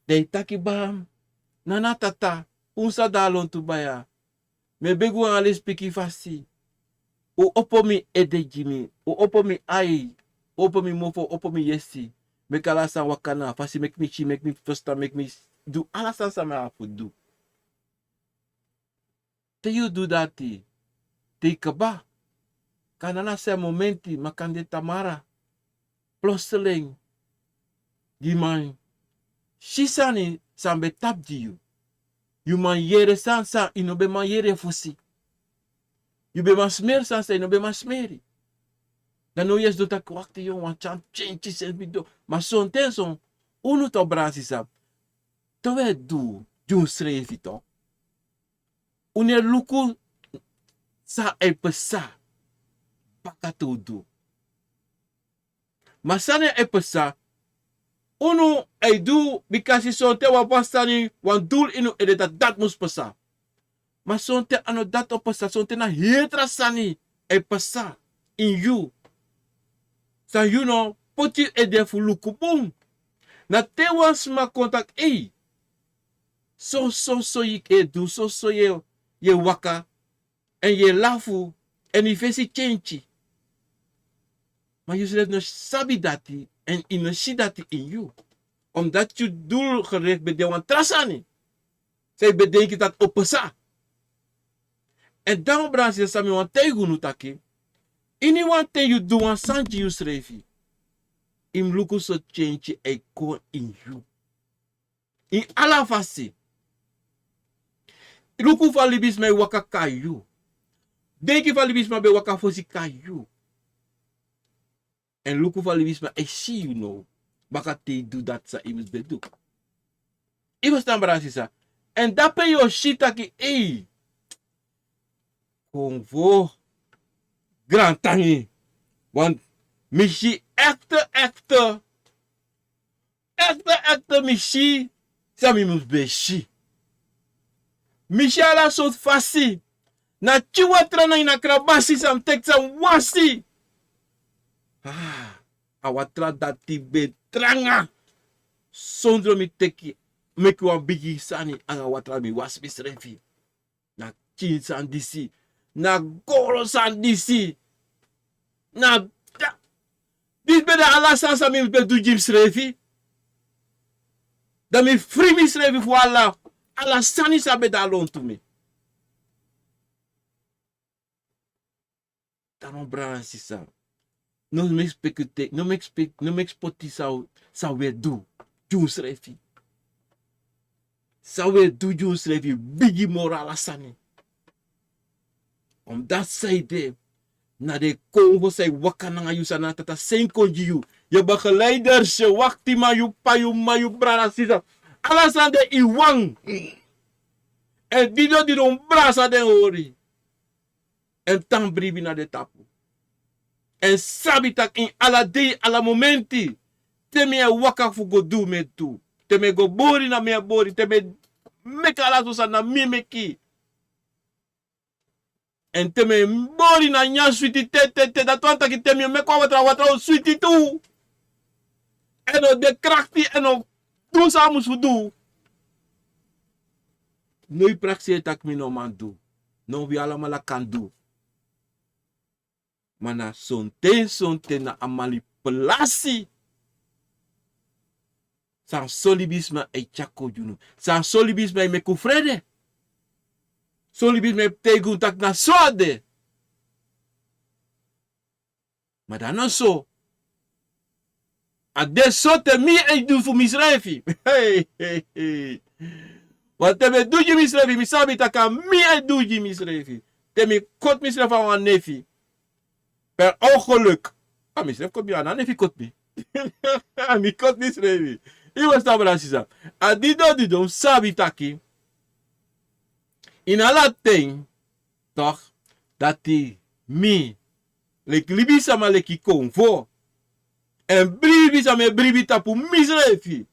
Dan yu taki, baa, nana, tata, un sa de na lontu baya. Mi e begi un nanga lespeki fasi. Un opo mi ede gi mi. Un opo mi ai. Un opo mi mofo, un opo mi yesi. Meki ala sani waka na a fasi, meki mi si, meki mi ferstan, meki mi du ala sani san mi abi fu du. Te yu du dati, te yu kaba, kande na a srefi momenti, ma kande tamara, plotseling, yu man si sani san ben tapu gi yu. Yu man yere sani san yu no ben man yere fosi. Yu ben man smeri sani san yu no ben man smeri. Dan now yu e sidon taki, wakti, yu, wan tyari tyentyi sensi mi du. Ma sonten so, unu toch, brada, sisa, te un e du gi unsrefi toch, un no e luku san e pasa baka te un du. Ma sani e pasa, unu e du bikasi sonten wan pasa sani, wan dul ini un ede taki dati mus pasa. Ma sonten a no dati o pasa, sonten na heri tra sani e pasa ini yu. San yu no poti yu ede fu luku bun. Na te wan sma kon taki, ei, so, so, so yu e du, so, so yu e, yu e waka, èn yu e lafu, èn yu fesi tyentyi. Ma yusrefi no sabi dati, èn yu no si dati ini yu. Omdat yu doelgericht ben de wan tra sani san yu ben denki dati o pasa. Èn dan, brada nanga sisa, san mi wani taigi unu taki, ini wan ten yu du wan sani gi yusrefi, yu mus luku so tyentye e kon ini yu. Ini ala fasi. Luku fa libisma e waka kon na yu. Denki fa libisma ben waka fosi kon na yu. Èn luku fa libisma e si yu now, baka te yu du dati san yu mus ben du. Yu ferstan, brada nanga sisa? Èn dape yu o si taki, ei, Konfo, grantangi. Want mi si ekte, ekte, ekte, ekte, mi si san mi mus ben si. Mi si ala sortu fasi. Na tyu watra na ini a krabasi san mi teki san mi wasi. Ah, a watra dati ben tranga. Sondro mi teki, meki wan bigi sani anga watra, mi wasi misrefi. Na kin sani disi. Na goro sani disi. Na da-, disi ben de ala sani san mi ben du gi misrefi. Dan mi fri misrefi fu ala, ala sani san ben de a lontu mi. Daarom, brada nanga sisa, no meki speki te-, no meki speki, no meki spoti san, san wi e du gi unsrefi. San wi e du gi unsrefi bigi moro ala sani. Omdat san ede, na den konfo san e waka nanga yu, san na Tata seni kon gi yu. Yu begeleiders, yu waktiman, yu p'pa, yu m'ma, yu brada, sisa. Ala sani de ini wan. Èn didon didon brasa den hori. Èn tan bribi na den tapu. Èn sabi taki ini ala dei, ala momenti, te mi e waka fu go du, mi e du. Te mi e go bori, na mi e bori. Te mi e meki ala sortu sani, na mi e meki. Èn te mi e bori, na nyan switi te, te, te. Dati wani taki te mi e meki wan watra, watra o switi tu. Èn o de krakti, èn o du san a musu du. No e prakseri taki mi no man du. No, wi alamala kan du. Ma na sonten sonten na a manipulasi san son libisma e tyari kon gi unu. San son libisma e meki un frede. Son libisma e taigi un taki na so a de. Ma dan no so. A de so te mi e du fu misrefi. Hey, hey, hey. Want te mi e du gi misrefi, mi sabi taki a mi e du gi misrefi. Te mi koti misrefi a wan nefi. Per ongeluk. A misrefi koti mi, a no a nefi koti mi. A mi koti misrefi. Yu ferstan, brada, sisa. A didon didon sabi taki ini ala ten, toch, dati mi, leki libisma, leki konfo, èn bribi san mi e bribi tapu misrefi,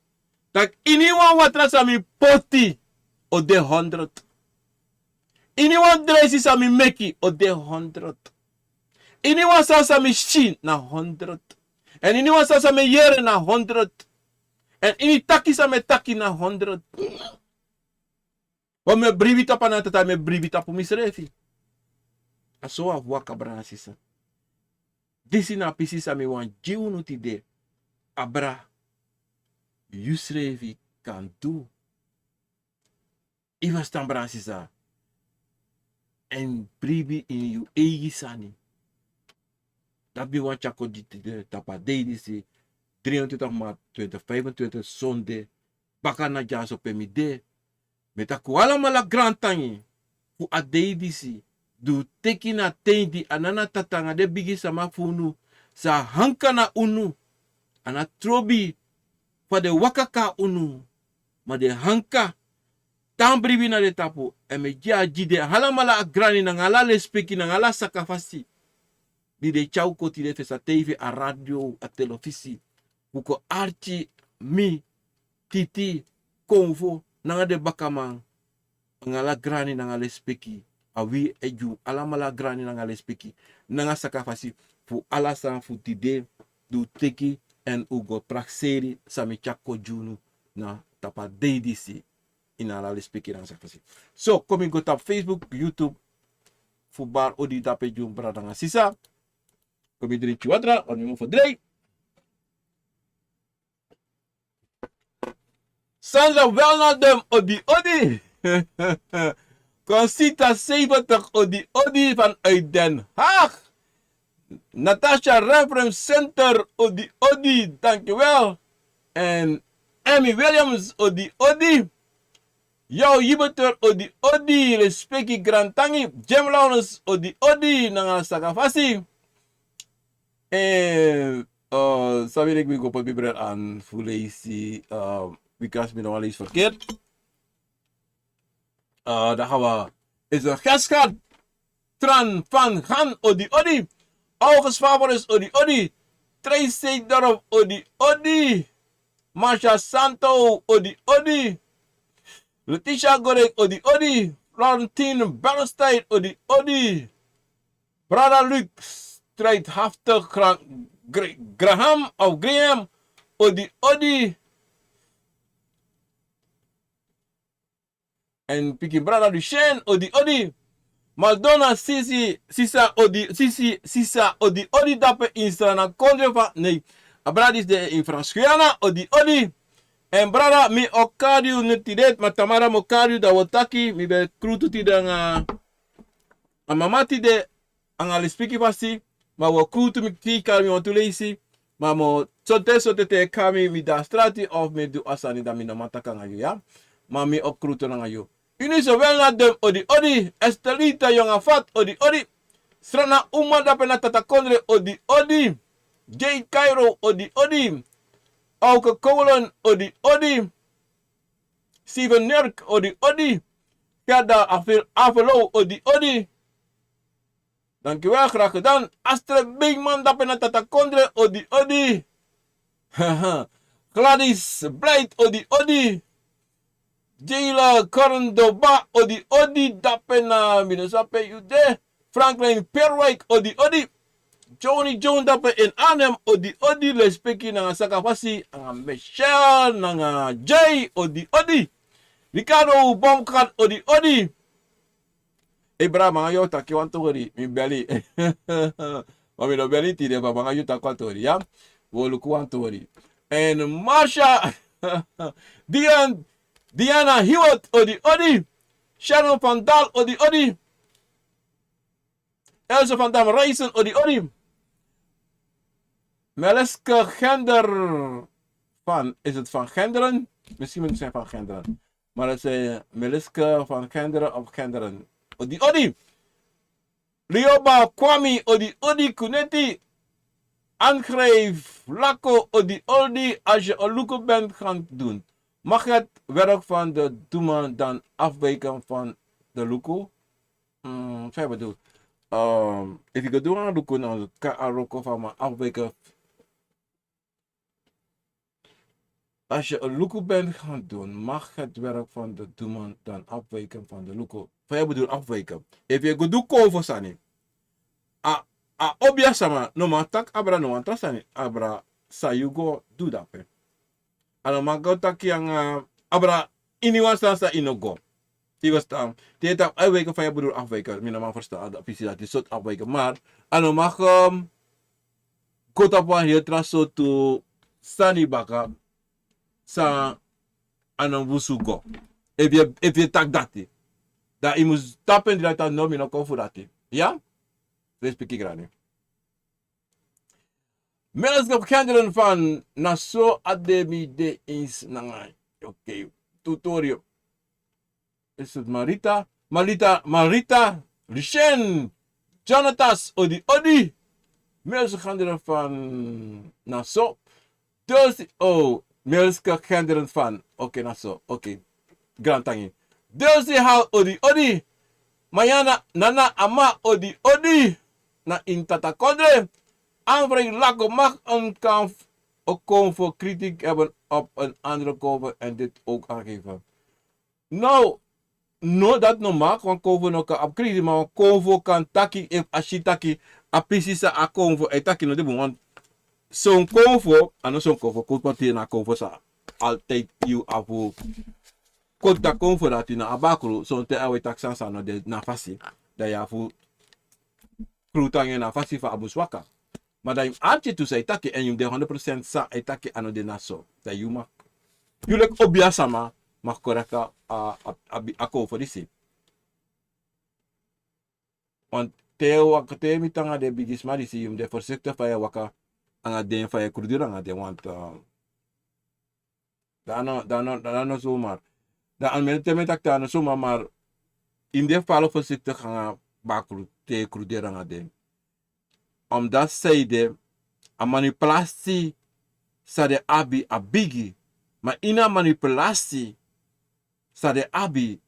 taki ini wan watra san mi poti o de honderd. Ini wan dreisi san mi meki o de honderd. Ini wan sani san mi si na honderd. Èn ini wan sani san mi e yere na honderd. Èn ini taki san mi e taki na honderd. Want mi e bribi tapu a Nana Tata, mi e bribi tapu misrefi. A so a waka, brada, sisa. Disi na a pisi san mi wani gi unu tide. Abra, yusrefi kan du. Yu ferstan, brada, sisa. Èn bribi ini yu eigi sani. Dati mi wani tyari kon gi unu tide tapu a dei disi, drieëntwintig maart tweeduizend vijfentwintig, sonde. Baka na dyaso pe mi de. Mi e taki un alamala grantangi fu a dei disi, di un teki na ten di a Nana Tata anga den bigi sama fu unu sa hanka na unu. A no trobi fa den waka kon na unu, ma den hanka, tan bribi na den tapu. Èn mi e gi a gi den alamala a grani nanga ala lespeki nanga ala sakafasi di den tyari kon tide fu sa teifi a radio, a telefisi, fu kon arki mi, Titi, Konfo, nanga den bakaman, nanga ala grani nanga lespeki. A wi e gi un alamala grani nanga lespeki nanga sakafasi fu ala sani fu tide di un teki èn un go prakseri san mi tyari kon gi unu na tapu a dei disi. Ini ala lespeki nanga sakafasi. So, kon mi go tapu Facebook, YouTube, fu bari odi dape gi un, brada nanga sisa. Kon mi drinki watra, want mi mu fodrei. Sandra Welnadem, odi odi. Conchita zeventig, odi odi vanuit Den Haag. Natasha Reference Center, odi odi, dankjewel. En Emmy Williams, odi odi. Yo Yibeter, odi odi, respeki, grantangi. Jim Lawrence, odi odi nanga saka fasi. En, eh, sabi leki mi go poti mi bril an fu leisi, eh, bikasi mi no wani leisi verkeerd. Eh, dan gaan we, is er Gesgat Tran van Gaan, odi odi. August Favoris, odi odi. Tracy Dorf, odi odi. Masha Santo, odi odi. Letitia Gorek, odi odi. Florentine Bernstein, odi odi. Brada Luke Strijdhaftig Gra-, Gra-, Graham of Graham, odi odi. En pikin brada Lucien, odi odi. Madonna, sisi, sisa, odi, sisi, sisa, odi odi, dape in Sranan kondre fa, nee. A brada disi de in Frans Guyana, odi odi. En brada, mi o kari yu nu tide, ma tamara mi o kari yu, dan wi o taki, mi ben krutu tide anga a mama tide, anga lespeki fasi, ma wi o krutu, mi kisi kari mi wantu leisi, ma mi o sote sote te kari mi, mi de na strati of mi e du a sani, dan mi no man taki anga yu, ya. Ma mi o krutu nanga yu. Eunice Welnadem, odi odi. Estelita Yongafat, odi odi. Sranan Uma, dape na Tatakondre, odi odi. Jay Cairo, odi odi. Auke Kowlen, odi odi. Steven Nurk, odi odi. Gerda Avel-, Avelo, odi odi. Dankjewel, graag gedaan. Astrid Beekman, dape na Tatakondre, odi odi. Gladys Blight, odi odi. Jayla Cordoba, odi odi, dape na, mi no sabi pe yu de. Franklin Perwijk, odi odi. Johnny Jones, dape in Arnhem, odi odi, lespeki nanga saka fasi, anga Michelle, nanga Jay, odi odi. Ricardo Bomkat, odi odi. Ei, brada, mi nanga yu o taki wan tori, mi beli. Ma mi no beli tide, ma mi nanga yu o taki wan tori, ya. Wi o luku wan tori. En Marsha, Dian-, Diana Hewitt, odi odi. Sharon van Dal, odi odi. Else van Dam Reisen, odi odi. Meliske Gender van, is het van Genderen? Misschien moet het zijn van Genderen. Maar het is, eh, Meliske van Genderen of Genderen. Odi odi. Lioba Kwami, odi odi. Kuneti. Aangrijf Lako, odi odi. Als je een luku bent gaan doen, mag het werk van de doeman dan afwijken van de luku? Mm, fa yu e bedoel? Ehm, efu yu go du wan luku, dan kan a luku fu a man afwijken. Als je een luku bent gaan doen, mag het werk van de doeman dan afwijken van de luku? Fa yu e bedoel afwijken? Efu yu go du konfo sani, a, a obiya sama no man taki abra no wan tra sani, abra san yu go du dape. A no man go taki anga abra ini wan sani san yu no go. Yu go stan. Te yu taki afwijken, fa yu e bedoel afwijken? Mi no man ferstan a pisi dati, sortu afwijken. Maar a no man, ehm, go tapu wan heri tra sortu sani baka san a no musu go. Efu yu, efu yu e taki dati, dan yu mus tapu en drai taki no, mi no kon fu dati. Ya? Respeki grani. Mensen op Genderen van Nassau, a de mi de eens nanga. Oké, tutorial. Is het Marita? Marita, Marita, Lucien, Jonatas, odi odi. Mensen op Genderen van Nassau. Dus, oh, mensen op Genderen van. Oké, Nassau. Oké. Grantangi. Dulce Hal, odi odi. Mayana, Nana Ama, odi odi. Na in Tatakondre. Aanvraag Lako, mag een kan, een konfo kritiek hebben op een andere konfo en dit ook aangeven. No, no, dat no mag. Wan konfo no kan abi kritiek, maar wan konfo kan taki, efu a si taki a pisi san a konfo e taki no de bun. Want son konfo, a no son konfo, kon poti na konfo san altijd yu abi fu koti a konfo dati na a bakru, sonten a e taki san san no de na fasi. Dan yu abi fu krutu anga en na fasi fa a mus waka. Ma dan yu mus arki tu san yu taki, èn yu mus de honderd procent san a e taki a no de na so. Dan yu mag, yu leki obia sama mag koreki a, a, a, a konfo disi. Want te yu waka, te mi tan nanga den bigisma disi, yu mus de voorzichtig fa yu e waka nanga den, fa yu e kruderi nanga den, want, eh, dan no, dan no, dan no zomaar. Dan a no meki te mi taki taki a no zomaar, maar yu mus de voorzichtig nanga bakru te yu kruderi nanga den. Omdat sanede a manipulasi san den abi a bigi, ma ini a manipulasi san den abi,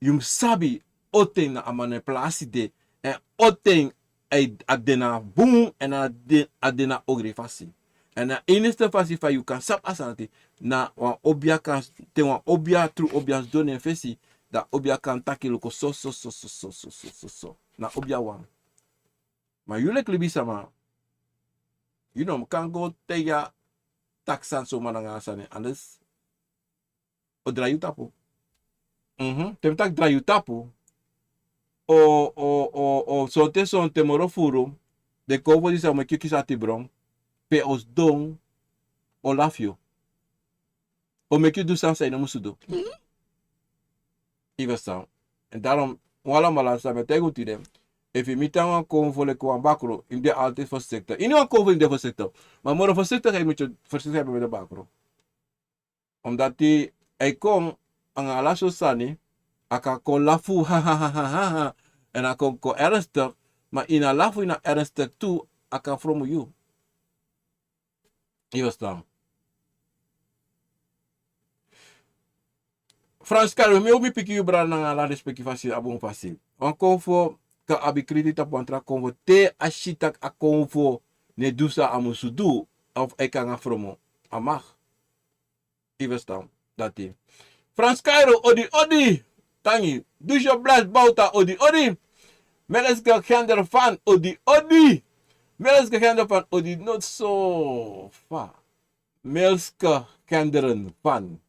yu mus sabi on ten na a manipulasi de, èn on ten a, a de na bun, èn a de, a de na ogri fasi. Èn a enigste fasi fa yu kan sabi a sani dati na wan obia kan, te wan obia, tru obia sidon na en fesi, dan obia kan taki luku so, so, so. Na obia wan. Ma yu leki libisma, yu no kan go taigi a taki sani zomaar nanga a sani, anders o drai yu tapu. Mhm. Te mi taki drai yu tapu, o, o, o, o, sonte sonte moro furu, den konfo disi o meki yu kisi ati bron, pe o sidon, o lafu yu. O meki yu du sani san yu no musu du. Mhm. Yu ferstan. Èn daarom, un alamala san mi e taigi un tide, efu yu miti nanga wan konfo leki wan bakru, yu mus de altijd voorzichtig. Ini wan konfo yu mus de voorzichtig. Ma moro voorzichtig yu mus de voorzichtig, yu mus de bakru. Omdat a e kon nanga ala sortu sani, a kan kon lafu, ha, ha, ha. Èn a kon kon ernstig, ma ini a lafu, ini a ernstig tu, a kan fromu yu. Yu ferstan. Frans Karo, mi o mi piki yu brada nanga ala respeki fasi, a bun fasi. Wan konfo kan abi kriti tapu wan tra konfo, te a si taki a konfo no e du san a musu du, of a e kon nanga fromo, a mag. Yu ferstan dati. Frans Karo, odi odi. Tangi. Dusi o blas bauta, odi odi. Meleske Gender fan, odi odi. Meleske Gender fan, odi not so fa. Meleske Gender fan.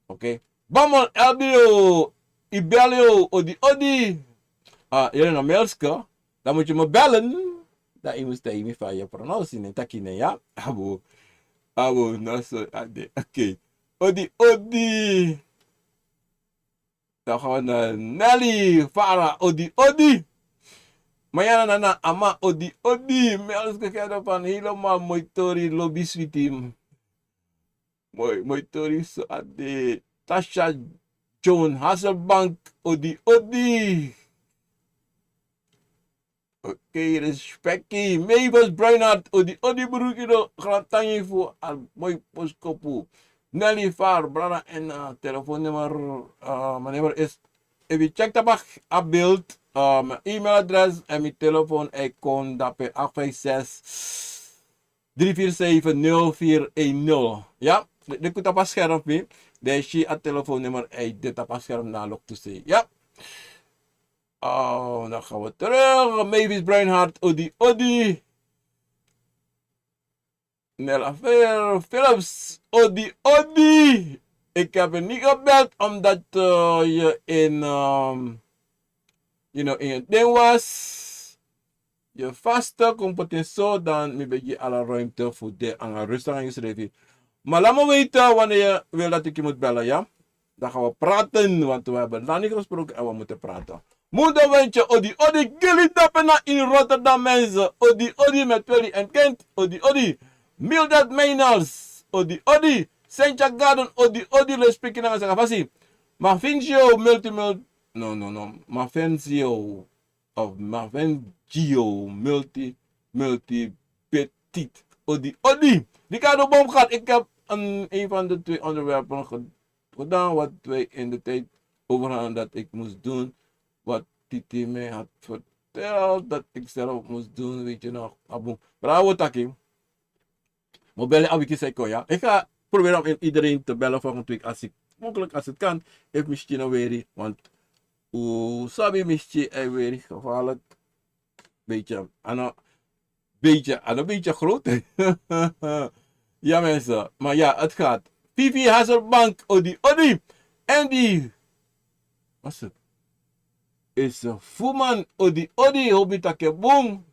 Oké. Bamon L B O, Ibelio, odi odi. Ah, yu no Meleske. Dan mus yu mi bel. Dan yu mus taigi mi fa yu e pronousi nen, taki nen, ya. A bun. A bun, na so a de. Oké. Odi odi. Dan gaan we naar Nelly Farah, odi odi. Mariana Nana Ama, odi odi. Meleske Gender fan, helemaal moi tori, lobi switi. Moi, moi tori so a de. Tasha Joan Hasselbank, odi odi. Oké, respeki. Mavis Bruinhart, odi odi, brukido, grantangi fu a moi boskopu. Nelly Far, brada, en, eh, telefoonnummer, eh, mijn nummer is, efu yu check tapu a beeld, eh, mijn e-mailadres en mijn telefoon, yu kan dape acht vijf zes, drie vier zeven, nul vier een nul. Ya, de kuta pas scherm fu mi. De si a telefoonnummer, yu de tapu a scherm na lok tu sei. Ya. Oh, dan gaan we terug. Mavis Bruinhart, odi odi. Nella Ver Philips, odi odi. Ik heb je niet gebeld omdat, eh, je in, ehm, you know, in het ding was. Je vaste kon poti en so, dan mi begi ala ruimte fu de nanga rustig nanga yusrefi. Maar laat me weten wanneer je wil dat ik je moet bellen, ja? Dan gaan we praten, want we hebben lang niet gesproken en we moeten praten. Mundo Wentje, odi odi, Gilly Dapena in Rotterdam, mensen. Odi odi met Willy en Kent, odi odi. Mildred Meiners, odi odi. Sentia Garden, odi odi, respeki nanga saka fasi. Mafenzio, multi, multi, no, no, no. Mafenzio. Of Mafenzio, multi, multi, petit. Odi, odi. Ricardo Boomgaard, ik heb een, een van de twee onderwerpen ge-, gedaan wat wij in de tijd over hadden dat ik moest doen. Wat Titi mij had verteld dat ik zelf moest doen, weet je nog. Aboom. Bravo, taki. Mi o bel a wiki san e kon, ya. Ik ga proberen om iedereen te bellen volgende week als ik, mogelijk als het kan. Efu mi si no weri, want u sabi mi si e weri gevaarlijk. Beetje, a no, beetje, a no beetje groot. Ja, mensen. Maar ja, het gaat. Vivi Hasselbank, odi odi. Andy. Wat is het? Is, eh, Fuman, odi odi, hopi taki bun.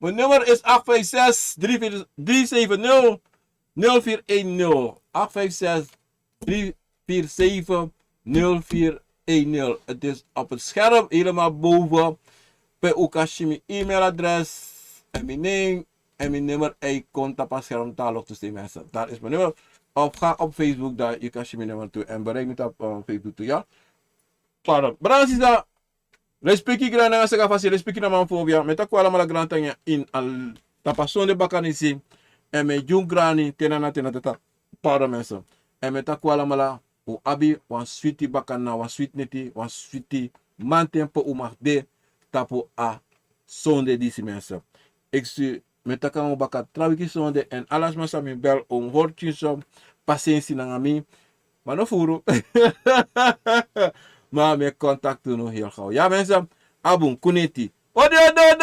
Mijn nummer is acht vijf zes, drie vier, drie zeven nul, nul vier een nul. Acht vijf zes, drie vier zeven, nul vier een nul. Het is op het scherm, helemaal boven. Pe u kan si mi e-mailadres en mijn naam en mijn nummer. Hij komt op het scherm, daar loopt dus die mensen. Daar is mijn nummer. Of ga op Facebook, daar je kan si mijn nummer toe. En bereik me op eh, Facebook toe, ja. Pardon. Brada, sisa, respeki grani nanga saka fasi, respeki na man fu obia. Mi e taki un alamala grantangi ini a tapu a sonde bakanisi. Èn mi e gi un grani te na na te na tata. Pardon, mensen. Èn mi e taki un alamala, un abi wan switi bakana, wan switi neti, wan switi manten pe un mag de tapu a sonde disi, mensen. Eksi, mi e taki nanga un baka tra wiki sonde, èn ala sma san mi bel, un hori pikin so, pasensi nanga mi, ma no furu. Ma mi e kontakti unu heel gauw. Ya, mensen, a bun, kon neti. Odi, odi, odi.